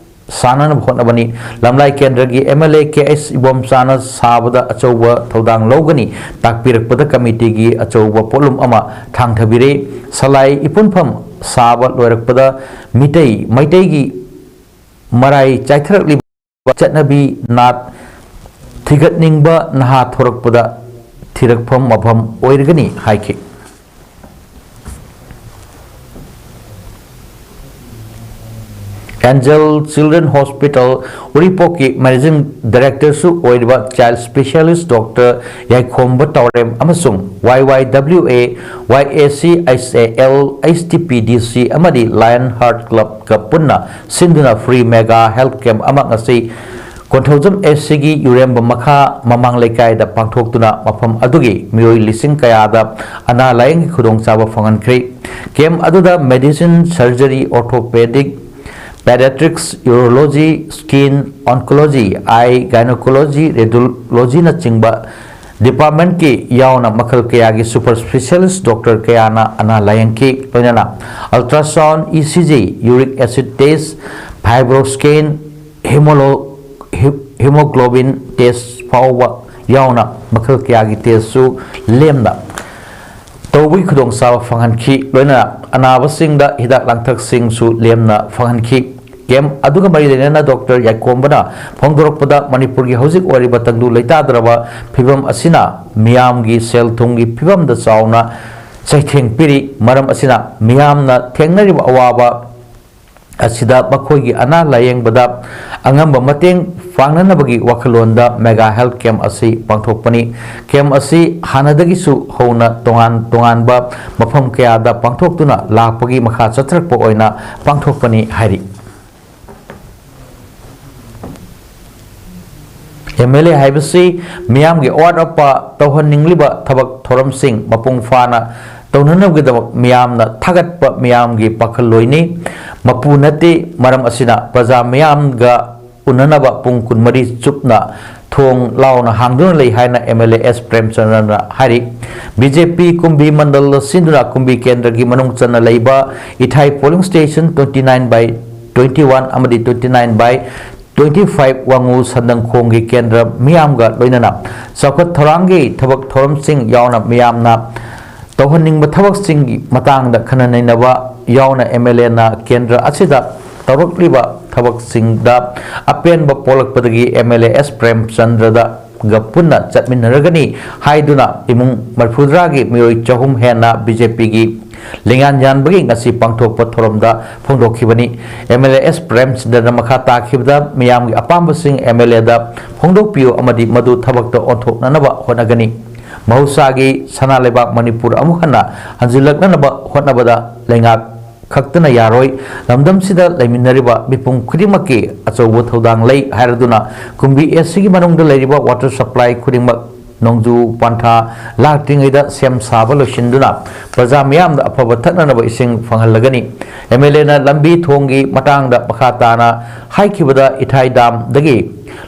ꯁꯥꯅꯅꯕ ꯍꯣꯠꯅꯕꯅꯤ꯫ ꯂꯝꯂꯥꯏ ꯀꯦꯟꯗ꯭ꯔꯒꯤ MLA ꯀꯦ ꯑꯩꯆ ꯏꯕꯣꯝꯆꯥꯅ ꯁꯥꯕꯗ ꯑꯆꯧꯕ ꯊꯧꯗꯥꯡ ꯂꯧꯒꯅꯤ ꯇꯥꯛꯄꯤꯔꯛꯄꯗ committeeꯒꯤ ꯑꯆꯧꯕ ꯄꯣꯠꯂꯨꯝ ꯑꯃ ꯊꯥꯡꯊꯕꯤꯔꯦ꯫ ꯁꯂꯥꯏ ꯏꯄꯨꯟꯐꯝ ꯁꯥꯕ ꯂꯣꯏꯔꯛꯄꯗ ꯃꯤꯇꯩ, ꯃꯩꯇꯩꯒꯤ ꯃꯔꯥꯏ ꯆꯥꯏꯊꯔꯛꯂꯤꯕ ꯆꯠꯅꯕꯤ ꯅꯥꯠ ꯊꯤꯒꯠꯅꯤꯡꯕ ꯅꯍꯥ ꯊꯣꯔꯛꯄꯗ ꯊꯤꯔꯛꯐꯝ ꯃꯐꯝ ꯑꯣꯏꯔꯒꯅꯤ ꯍꯥꯏꯈꯤ꯫ Angel Children Hospital ꯎꯔꯤꯄꯣꯛꯀꯤ Managing Directorꯁꯨ ꯑꯣꯏꯔꯤꯕ Child Specialist Doctor ꯌꯥꯏꯈꯣꯝꯕ ꯇꯥꯎꯔꯦꯝ ꯑꯃꯁꯨꯡ YYWA, YACHAL, HTPDC ꯑꯃꯗꯤ Lion Heart Clubꯀ ꯄꯨꯟꯅ ꯁꯤꯟꯗꯨꯅ free mega health camp ꯑꯃ ꯉꯁꯤ ꯀꯣꯟꯊꯧꯖꯝ SCꯒꯤ ꯌꯨꯔꯦꯝꯕ ꯃꯈꯥ ꯃꯃꯥꯡ ꯂꯩꯀꯥꯏꯗ ꯄꯥꯡꯊꯣꯛꯇꯨꯅ ꯃꯐꯝ ꯑꯗꯨꯒꯤ ꯃꯤꯑꯣꯏ ꯂꯤꯁꯤꯡ ꯀꯌꯥꯗ ꯑꯅꯥ ꯂꯥꯌꯦꯡꯒꯤ ꯈꯨꯗꯣꯡꯆꯥꯕ ꯐꯪꯍꯟꯈ꯭ꯔꯦ꯫ Camp ꯑꯗꯨꯗ medicine, surgery, orthopedic, pediatrics, urology, skin, oncology, eye, gynecology, radiologyꯅꯆꯤꯡꯕ departmentꯀꯤ ꯌꯥꯎꯅ ꯃꯈꯜ ꯀꯌꯥꯒꯤ super specialist doctor ꯀꯌꯥꯅ ꯑꯅꯥ ꯂꯥꯌꯦꯡꯈꯤ꯫ ꯂꯣꯏꯅꯅ ultrasound, ECG, uric acid test, fibroscan, ꯍꯤꯃꯣꯂꯣ-, ꯍꯤ-, hemoglobin test ꯐꯥꯎꯕ ꯌꯥꯎꯅ ꯃꯈꯜ ꯀꯌꯥꯒꯤ testꯁꯨ ꯂꯦꯝꯅ ꯇꯧꯕꯒꯤ ꯈꯨꯗꯣꯡꯆꯥꯕ ꯐꯪꯍꯟꯈꯤ꯫ ꯂꯣꯏꯅꯅ ꯑꯅꯥꯕꯁꯤꯡꯗ ꯍꯤꯗꯥꯛ ꯂꯥꯡꯊꯛꯁꯤꯡꯁꯨ ꯂꯦꯝꯅ ꯐꯪꯍꯟꯈꯤ꯫ Camp ꯑꯗꯨꯒ ꯃꯔꯤ ꯂꯩꯅꯅ Doctor ꯌꯥꯏꯈꯣꯝꯕꯅ ꯐꯣꯡꯗꯣꯔꯛꯄꯗ, ꯃꯅꯤꯄꯨꯔꯒꯤ ꯍꯧꯖꯤꯛ ꯑꯣꯏꯔꯤꯕ ꯇꯪꯗꯨ ꯂꯩꯇꯥꯗ꯭ꯔꯕ ꯐꯤꯕꯝ ꯑꯁꯤꯅ ꯃꯤꯌꯥꯝꯒꯤ ꯁꯦꯜ ꯊꯨꯝꯒꯤ ꯐꯤꯕꯝꯗ ꯆꯥꯎꯅ ꯆꯩꯊꯦꯡ ꯄꯤꯔꯤ꯫ ꯃꯔꯝ ꯑꯁꯤꯅ ꯃꯤꯌꯥꯝꯅ ꯊꯦꯡꯅꯔꯤꯕ ꯑꯋꯥꯕ ꯑꯁꯤꯗ ꯃꯈꯣꯏꯒꯤ ꯑꯅꯥ ꯂꯥꯌꯦꯡꯕꯗ ꯑꯉꯝꯕ ꯃꯇꯦꯡ ꯄꯥꯡꯅꯅꯕꯒꯤ ꯋꯥꯈꯜꯂꯣꯟꯗ mega health camp ꯑꯁꯤ ꯄꯥꯡꯊꯣꯛꯄꯅꯤ꯫ Camp ꯑꯁꯤ ꯍꯥꯟꯅꯗꯒꯤꯁꯨ ꯍꯧꯅ ꯇꯣꯉꯥꯟ ꯇꯣꯉꯥꯟꯕ ꯃꯐꯝ ꯀꯌꯥꯗ ꯄꯥꯡꯊꯣꯛꯇꯨꯅ ꯂꯥꯛꯄꯒꯤ ꯃꯈꯥ ꯆꯠꯊꯔꯛꯄ ꯑꯣꯏꯅ ꯄꯥꯡꯊꯣꯛꯄꯅꯤ ꯍꯥꯏꯔꯤ꯫ ꯑꯦꯝ ꯑꯦꯜ ꯑꯦ ꯍꯥꯏꯕꯁꯤ ꯃꯤꯌꯥꯝꯒꯤ ꯑꯋꯥꯠ ꯑꯄꯥ ꯇꯧꯍꯟꯅꯤꯡꯂꯤꯕ ꯊꯕꯛ ꯊꯧꯔꯝꯁꯤꯡ ꯃꯄꯨꯡ ꯐꯥꯅ ꯇꯧꯅꯅꯕꯒꯤꯗꯃꯛ ꯃꯤꯌꯥꯝꯅ ꯊꯥꯒꯠꯄ ꯃꯤꯌꯥꯝꯒꯤ ꯄꯥꯈꯜꯂꯣꯏꯅꯤ꯫ ꯃꯄꯨ ꯅꯠꯇꯦ꯫ ꯃꯔꯝ ꯑꯁꯤꯅ ꯄ꯭ꯔꯖꯥ ꯃꯤꯌꯥꯝꯒ ꯎꯅꯅꯕ ꯄꯨꯡ ꯀꯨꯟꯃꯔꯤ ꯆꯨꯞꯅ ꯊꯣꯡ ꯂꯥꯎꯅ ꯍꯥꯡꯗꯨꯅ ꯂꯩ ꯍꯥꯏꯅ ꯑꯦꯝ ꯑꯦꯜ ꯑꯦ ꯑꯦꯁ ꯄ꯭ꯔꯦꯝꯆꯟꯗ꯭ꯔꯅ ꯍꯥꯏꯔꯤ꯫ ꯕꯤ ꯖꯦ ꯄꯤ ꯀꯨꯝꯕꯤ ꯃꯟꯗꯜꯗ ꯁꯤꯟꯗꯨꯅ ꯀꯨꯝꯕꯤ ꯀꯦꯟꯗ꯭ꯔꯒꯤ ꯃꯅꯨꯡ ꯆꯟꯅ ꯂꯩꯕ ꯏꯊꯥꯏ polling station twenty nine by twenty one ꯑꯃꯗꯤ twenty nine by twenty five ꯋꯥꯉꯨ ꯁꯟꯗꯪꯈꯣꯡꯒꯤ ꯀꯦꯟꯗ꯭ꯔ ꯃꯤꯌꯥꯝꯒ ꯂꯣꯏꯅꯅ ꯆꯥꯎꯈꯠ ꯊꯧꯔꯥꯡꯒꯤ ꯊꯕꯛ ꯊꯧꯔꯝꯁꯤꯡ ꯌꯥꯎꯅ ꯃꯤꯌꯥꯝꯅ ꯇꯧꯍꯟꯅꯤꯡꯕ ꯊꯕꯛꯁꯤꯡꯒꯤ ꯃꯇꯥꯡꯗ ꯈꯟꯅ ꯅꯩꯅꯕ ꯌꯥꯎꯅ ꯑꯦꯝ ꯑꯦꯜ ꯑꯦꯅ ꯀꯦꯟꯗ꯭ꯔ ꯑꯁꯤꯗ ꯇꯧꯔꯛꯂꯤꯕ ꯊꯕꯛꯁꯤꯡꯗ ꯑꯄꯦꯟꯕ ꯄꯣꯛꯂꯛꯄꯗꯒꯤ ꯑꯦꯝ ꯑꯦꯜ ꯑꯦ ꯑꯦꯁ ꯄ꯭ꯔꯦꯝꯆꯟꯗ꯭ꯔꯗꯒ ꯄꯨꯟꯅ ꯆꯠꯃꯤꯟꯅꯔꯒꯅꯤ ꯍꯥꯏꯗꯨꯅ ꯏꯃꯨꯡ ꯃꯔꯤꯐꯨꯇꯔꯥꯒꯤ ꯃꯤꯑꯣꯏ ꯆꯍꯨꯝ ꯍꯦꯟꯅ ꯕꯤ ꯖꯦ ꯄꯤꯒꯤ ꯂꯤꯡꯌꯥꯟ ꯌꯥꯟꯕꯒꯤ ꯉꯁꯤ ꯄꯥꯡꯊꯣꯛꯄ ꯊꯧꯔꯝꯗ ꯐꯣꯡꯗꯣꯛꯈꯤꯕꯅꯤ꯫ ꯑꯦꯝ ꯑꯦꯜ ꯑꯦ ꯑꯦꯁ ꯄ꯭ꯔꯦꯝꯆꯟꯗ꯭ꯔꯅ ꯃꯈꯥ ꯇꯥꯈꯤꯕꯗ ꯃꯤꯌꯥꯝꯒꯤ ꯑꯄꯥꯝꯕꯁꯤꯡ ꯑꯦꯝ ꯑꯦꯜ ꯑꯦꯗ ꯐꯣꯡꯗꯣꯛꯄꯤꯌꯨ ꯑꯃꯗꯤ ꯃꯗꯨ ꯊꯕꯛꯇ ꯑꯣꯟꯊꯣꯛꯅꯅꯕ ꯍꯣꯠꯅꯒꯅꯤ꯫ ꯃꯍꯧꯁꯥꯒꯤ ꯁꯅꯥ ꯂꯩꯕꯥꯛ ꯃꯅꯤꯄꯨꯔ ꯑꯃꯨꯛ ꯍꯟꯅ ꯍꯟꯖꯤꯜꯂꯛꯅꯅꯕ ꯍꯣꯠꯅꯕꯗ ꯂꯩꯉꯥꯛ ꯈꯛꯇꯅ ꯌꯥꯔꯣꯏ꯫ ꯂꯝꯗꯝꯁꯤꯗ ꯂꯩꯃꯤꯟꯅꯔꯤꯕ ꯃꯤꯄꯨꯝ ꯈꯨꯗꯤꯡꯃꯛꯀꯤ ꯑꯆꯧꯕ ꯊꯧꯗꯥꯡ ꯂꯩ ꯍꯥꯏꯔꯗꯨꯅ ꯀꯨꯝꯕꯤ ꯑꯦꯁ ꯁꯤꯒꯤ ꯃꯅꯨꯡꯗ ꯂꯩꯔꯤꯕ water supply ꯈꯨꯗꯤꯡꯃꯛ ꯅꯣꯡꯖꯨ ꯄꯟꯊꯥ ꯂꯥꯛꯇ꯭ꯔꯤꯉꯩꯗ ꯁꯦꯝ ꯁꯥꯕ ꯂꯣꯏꯁꯤꯟꯗꯨꯅ ꯄ꯭ꯔꯖꯥ ꯃꯤꯌꯥꯝꯗ ꯑꯐꯕ ꯊꯛꯅꯅꯕ ꯏꯁꯤꯡ ꯐꯪꯍꯜꯂꯒꯅꯤ꯫ ꯑꯦꯝ ꯑꯦꯜ ꯑꯦꯅ ꯂꯝꯕꯤ ꯊꯣꯡꯒꯤ ꯃꯇꯥꯡꯗ ꯃꯈꯥ ꯇꯥꯅ ꯍꯥꯏꯈꯤꯕꯗ ꯏꯊꯥꯏ ꯗꯥꯝꯗꯒꯤ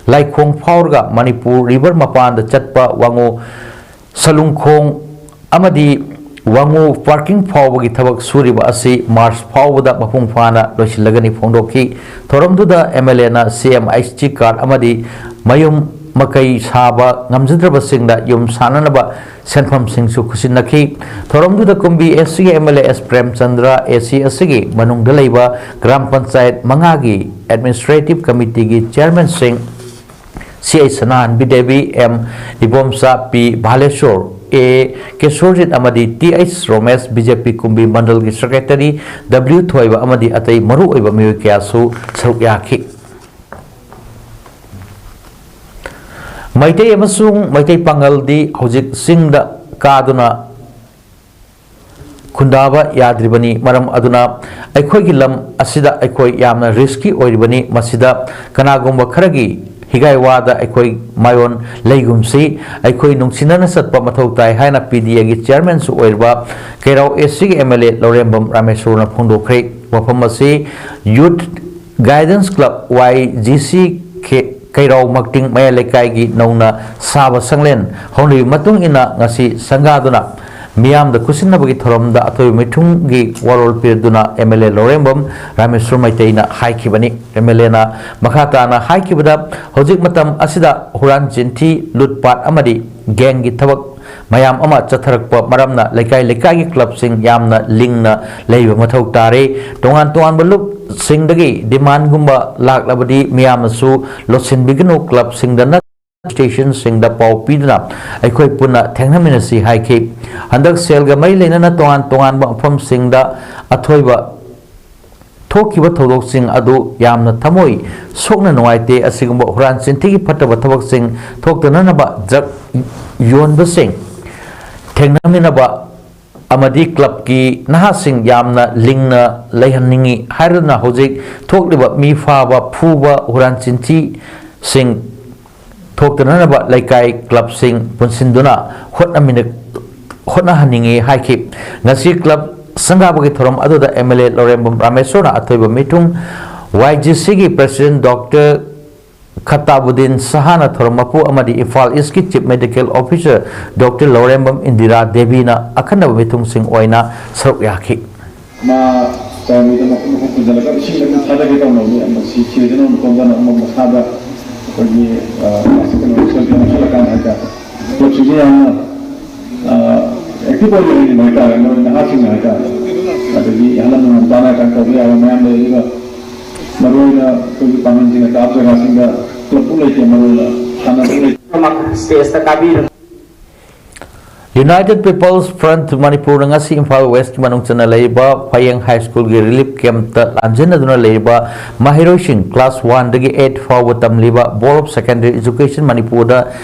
ꯂꯥꯏꯈꯣꯡ ꯐꯥꯎꯔꯒ ꯃꯅꯤꯄꯨꯔ ꯔꯤꯚꯔ ꯃꯄꯥꯟꯗ ꯆꯠꯄ ꯋꯥꯉꯨ ꯁꯂꯨꯡꯈꯣꯡ ꯑꯃꯗꯤ ꯋꯥꯉꯨ ꯄꯥꯔꯀꯤꯡ ꯐꯥꯎꯕꯒꯤ ꯊꯕꯛ ꯁꯨꯔꯤꯕ ꯑꯁꯤ ꯃꯥꯔꯆ ꯐꯥꯎꯕꯗ ꯃꯄꯨꯡ ꯐꯥꯅ ꯂꯣꯏꯁꯤꯜꯂꯒꯅꯤ ꯐꯣꯡꯗꯣꯛꯈꯤ꯫ ꯊꯧꯔꯝꯗꯨꯗ ꯑꯦꯝ ꯑꯦꯜ ꯑꯦꯅ ꯁꯤ ꯑꯦꯝ ꯑꯩꯆ ꯇꯤ ꯀꯥꯔꯗ ꯑꯃꯗꯤ ꯃꯌꯨꯝ ꯃꯀꯩ ꯁꯥꯕ ꯉꯝꯖꯗ꯭ꯔꯕꯁꯤꯡꯗ ꯌꯨꯝ ꯁꯥꯅꯅꯕ ꯁꯦꯟꯐꯝꯁꯤꯡꯁꯨ ꯈꯨꯠꯁꯤꯟꯅꯈꯤ꯫ ꯊꯧꯔꯝꯗꯨꯗ ꯀꯨꯝꯕꯤ ꯑꯦꯁ ꯁꯤꯒꯤ M L A S Premchandra, ꯑꯦ ꯁꯤ ꯑꯁꯤꯒꯤ ꯃꯅꯨꯡꯗ ꯂꯩꯕ ꯒ꯭ꯔꯥꯝ ꯄꯟꯆꯥꯌꯠ ꯃꯉꯥꯒꯤ ꯑꯦꯗꯃꯤꯅꯤꯁꯇ꯭ꯔꯦꯇꯤꯚ ꯀꯃꯤꯇꯤꯒꯤ ꯆꯤꯌꯔꯃꯦꯟꯁꯤꯡ, ꯁꯤ ꯑꯩꯆ ꯁꯅꯥꯍꯟꯕꯤ ꯗꯦꯕꯤ, ꯑꯦꯝ ꯏꯕꯣꯝꯆꯥ, ꯄꯤ ꯚꯥꯂꯦꯁꯣꯔ, ꯑꯦ ꯀꯦꯁꯣꯔꯖꯤꯠ ꯑꯃꯗꯤ ꯇꯤ ꯑꯩꯆ ꯔꯣꯃꯦꯁ, ꯕꯤ ꯖꯦ ꯄꯤ ꯀꯨꯝꯕꯤ ꯃꯟꯗꯜꯒꯤ ꯁꯦꯀ꯭ꯔꯦꯇꯔꯤ ꯗꯕ꯭ꯂꯤꯎ ꯊꯣꯏꯕ ꯑꯃꯗꯤ ꯑꯇꯩ ꯃꯔꯨꯑꯣꯏꯕ ꯃꯤꯑꯣꯏ ꯀꯌꯥꯁꯨ ꯁꯔꯨꯛ ꯌꯥꯈꯤ꯫ ꯃꯩꯇꯩ ꯑꯃꯁꯨꯡ ꯃꯩꯇꯩ ꯄꯥꯉꯜꯗꯤ ꯍꯧꯖꯤꯛ ꯆꯤꯡꯗ ꯀꯥꯗꯨꯅ ꯈꯨꯟꯗꯥꯕ ꯌꯥꯗ꯭ꯔꯤꯕꯅꯤ꯫ ꯃꯔꯝ ꯑꯗꯨꯅ ꯑꯩꯈꯣꯏꯒꯤ ꯂꯝ ꯑꯁꯤꯗ ꯑꯩꯈꯣꯏ ꯌꯥꯝꯅ ꯔꯤꯁꯀꯤ ꯑꯣꯏꯔꯤꯕꯅꯤ꯫ ꯃꯁꯤꯗ ꯀꯅꯥꯒꯨꯝꯕ ꯈꯔꯒꯤ ꯍꯤꯒꯥꯏꯋꯥꯗ ꯑꯩꯈꯣꯏ ꯃꯥꯌꯣꯟ ꯂꯩꯒꯨꯝꯁꯤ꯫ ꯑꯩꯈꯣꯏ ꯅꯨꯡꯁꯤꯅꯅ ꯆꯠꯄ ꯃꯊꯧ ꯇꯥꯏ ꯍꯥꯏꯅ ꯄꯤ ꯗꯤ ꯑꯦꯒꯤ ꯆꯤꯌꯔꯃꯦꯟꯁꯨ ꯑꯣꯏꯔꯤꯕ ꯀꯩꯔꯥꯎ ꯑꯦꯁ ꯁꯤꯒꯤ ꯑꯦꯝ ꯑꯦꯜ ꯑꯦ ꯂꯧꯔꯦꯝꯕꯝ ꯔꯥꯃꯦꯁꯣꯔꯅ ꯐꯣꯡꯗꯣꯛꯈ꯭ꯔꯦ꯫ ꯋꯥꯐꯝ ꯑꯁꯤ ꯌꯨꯠ ꯒꯥꯏꯗꯦꯟꯁ ꯀ꯭ꯂꯕ, ꯋꯥꯏ ꯖꯤ ꯁꯤ, ꯀꯩꯔꯥꯎ ꯃꯛꯇꯤꯡ ꯃꯌꯥꯏ ꯂꯩꯀꯥꯏꯒꯤ ꯅꯧꯅ ꯁꯥꯕ ꯁꯪꯂꯦꯟ ꯍꯧꯅꯕꯒꯤ ꯃꯇꯨꯡ ꯏꯟꯅ ꯉꯁꯤ ꯁꯪꯒꯥꯗꯨꯅ ꯃꯤꯌꯥꯝꯗ ꯈꯨꯠꯁꯤꯟꯅꯕꯒꯤ ꯊꯧꯔꯝꯗ ꯑꯊꯣꯏꯕ ꯃꯤꯊꯨꯡꯒꯤ ꯋꯥꯔꯣꯜ ꯄꯤꯔꯗꯨꯅ M L A Lourembam Rameshor ꯃꯩꯇꯩꯅ ꯍꯥꯏꯈꯤꯕꯅꯤ꯫ ꯑꯦꯝ ꯑꯦꯜ ꯑꯦꯅ ꯃꯈꯥ ꯇꯥꯅ ꯍꯥꯏꯈꯤꯕꯗ, ꯍꯧꯖꯤꯛ ꯃꯇꯝ ꯑꯁꯤꯗ ꯍꯨꯔꯥꯟ ꯆꯤꯟꯊꯤ, ꯂꯨꯠꯄꯥꯠ ꯑꯃꯗꯤ ꯒꯦꯡꯒꯤ ꯊꯕꯛ ꯃꯌꯥꯝ ꯑꯃ ꯆꯠꯊꯔꯛꯄ ꯃꯔꯝꯅ ꯂꯩꯀꯥꯏ ꯂꯩꯀꯥꯏꯒꯤ ꯀ꯭ꯂꯕꯁꯤꯡ ꯌꯥꯝꯅ ꯂꯤꯡꯅ ꯂꯩꯕ ꯃꯊꯧ ꯇꯥꯔꯦ꯫ ꯇꯣꯉꯥꯟ ꯇꯣꯉꯥꯟꯕ ꯂꯨꯞꯁꯤꯡꯗꯒꯤ ꯗꯤꯃꯥꯟꯒꯨꯝꯕ ꯂꯥꯛꯂꯕꯗꯤ ꯃꯤꯌꯥꯝꯅꯁꯨ ꯂꯣꯠꯁꯤꯟꯕꯤꯒꯅꯨ, ꯀ꯭ꯂꯕꯁꯤꯡꯗ ꯅꯠꯇ꯭ꯔꯒ ꯁ꯭ꯇꯦꯁꯟꯁꯤꯡꯗ ꯄꯥꯎ ꯄꯤꯗꯨꯅ ꯑꯩꯈꯣꯏ ꯄꯨꯟꯅ ꯊꯦꯡꯅꯃꯤꯟꯅꯁꯤ ꯍꯥꯏꯈꯤ꯫ ꯍꯟꯗꯛ ꯁꯦꯜꯒ ꯃꯔꯤ ꯂꯩꯅꯅ ꯇꯣꯉꯥꯟ ꯇꯣꯉꯥꯟꯕ ꯃꯐꯝꯁꯤꯡꯗ ꯑꯊꯣꯏꯕ ꯊꯣꯛꯈꯤꯕ ꯊꯧꯗꯣꯛꯁꯤꯡ ꯑꯗꯨ ꯌꯥꯝꯅ ꯊꯃꯣꯏ ꯁꯣꯛꯅ ꯅꯨꯡꯉꯥꯏꯇꯦ꯫ ꯑꯁꯤꯒꯨꯝꯕ ꯍꯨꯔꯥꯟ ꯆꯤꯟꯊꯤꯒꯤ ꯐꯠꯇꯕ ꯊꯕꯛꯁꯤꯡ ꯊꯣꯛꯇꯅꯅꯕ ꯗ꯭ꯔꯒ ꯌꯣꯟꯕꯁꯤꯡ ꯊꯦꯡꯅꯃꯤꯟꯅꯕ ꯑꯃꯗꯤ ꯀ꯭ꯂꯕꯀꯤ ꯅꯍꯥꯁꯤꯡ ꯌꯥꯝꯅ ꯂꯤꯡꯅ ꯂꯩꯍꯟꯅꯤꯡꯏ ꯍꯥꯏꯔꯗꯨꯅ ꯍꯧꯖꯤꯛ ꯊꯣꯛꯂꯤꯕ ꯃꯤ ꯐꯥꯕ, ꯐꯨꯕ, ꯍꯨꯔꯥꯟ ꯆꯤꯟꯊꯤꯁꯤꯡ ꯊꯣꯛꯇꯅꯅꯕ ꯂꯩꯀꯥꯏ ꯀ꯭ꯂꯕꯁꯤꯡ ꯄꯨꯟꯁꯤꯟꯗꯨꯅ ꯍꯣꯠꯅꯃꯤꯟꯅ-, ꯍꯣꯠꯅꯍꯟꯅꯤꯡꯏ ꯍꯥꯏꯈꯤ꯫ ꯉꯁꯤ ꯀ꯭ꯂꯕ ꯁꯪꯒꯥꯕꯒꯤ ꯊꯧꯔꯝ ꯑꯗꯨꯗ ꯑꯦꯝ ꯑꯦꯜ ꯑꯦ ꯂꯧꯔꯦꯝꯕꯝ ꯔꯥꯃꯦꯁꯣꯔꯅ ꯑꯊꯣꯏꯕ ꯃꯤꯊꯨꯡ, ꯋꯥꯏ ꯖꯤ ꯁꯤꯒꯤ ꯄ꯭ꯔꯦꯁꯤꯗꯦꯟꯠ ꯗꯣꯛꯇꯔ ꯈꯇꯥꯕꯨꯗꯤꯟ ꯁꯍꯥꯅ ꯊꯧꯔꯝ ꯃꯄꯨ ꯑꯃꯗꯤ ꯏꯝꯐꯥꯜ ꯏꯁꯀꯤ chief medical officer doctor Lourembam Indira ꯗꯦꯕꯤꯅ ꯑꯈꯟꯅꯕ ꯃꯤꯊꯨꯡꯁꯤꯡ ꯑꯣꯏꯅ ꯁꯔꯨꯛ ꯌꯥꯈꯤ꯫ ꯃꯥ ꯇꯧꯔꯝꯃꯤꯗꯣ ꯃꯈꯨꯠ ꯃꯈꯨꯠ ꯄꯨꯟꯁꯤꯜꯂꯒ ꯏꯁꯤꯡꯗ ꯑꯗꯨꯝ ꯊꯥꯗꯒꯦ ꯇꯧꯅꯕꯅꯤ꯫ ꯃꯁꯤ ꯁꯤꯔꯗꯅ ꯑꯃꯨꯛ ꯇꯣꯟꯗꯅ ꯑꯃꯨꯛ ꯃꯈꯥꯗ ꯑꯩꯈꯣꯏꯒꯤ, ꯑ, ꯀꯩꯅꯣ, ꯁꯣꯏꯗꯅ ꯅꯛꯁꯜꯂꯀꯥꯟꯗ ꯍꯥꯏꯇꯥꯔꯦ꯫ ꯀ꯭ꯂꯕꯁꯤꯡꯁꯦ ꯌꯥꯝꯅ, ꯑ, ꯑꯦꯛꯇꯤꯚ ꯑꯣꯏꯅ ꯂꯩꯔꯤꯕ ꯍꯥꯏꯇꯥꯔꯦ, ꯃꯔꯨ ꯑꯣꯏꯅ ꯅꯍꯥꯁꯤꯡꯅ ꯍꯥꯏꯇꯥꯔꯦ꯫ ꯑꯗꯒꯤ ꯑꯍꯜ ꯂꯃꯟ ꯉꯝꯇꯥꯅ ꯀꯩꯅꯣ ꯇꯧꯕ ꯌꯥꯕ ꯃꯌꯥꯝ ꯂꯩ꯫ ꯑꯗꯨꯒ ꯃꯔꯨ ꯑꯣꯏꯅ ꯑꯩꯈꯣꯏꯒꯤ ꯄꯥꯡꯒꯜꯁꯤꯡꯅ ꯀꯥꯕ ꯖꯒꯥꯁꯤꯡꯗ ꯀ꯭ꯂꯕꯄꯨ ꯂꯩꯇꯦ, ꯃꯔꯨ ꯑꯣꯏꯅ ꯁꯥꯟꯅꯕ ꯂꯩꯇꯦ꯫ ꯁ꯭ꯇꯦꯖꯇ ꯀꯥꯕꯤꯔꯝꯃꯤ꯫ United People's Front ꯃꯅꯤꯄꯨꯔꯅ ꯉꯁꯤ ꯏꯝꯐꯥꯜ ꯋꯦꯁꯀꯤ ꯃꯅꯨꯡ ꯆꯟꯅ ꯂꯩꯔꯤꯕ ꯐꯌꯦꯡ ꯍꯥꯏ ꯁ꯭ꯀꯨꯜꯒꯤ ꯔꯤꯂꯤꯐ ꯀꯦꯝꯞꯇ ꯂꯥꯟꯖꯦꯟꯅꯗꯨꯅ ꯂꯩꯔꯤꯕ ꯃꯍꯩꯔꯣꯏꯁꯤꯡ ꯀ꯭ꯂꯥꯁ ꯋꯥꯟꯗꯒꯤ ꯑꯩꯠ ꯐꯥꯎꯕ ꯇꯝꯂꯤꯕ Board of Secondary Education ꯃꯅꯤꯄꯨꯔꯗ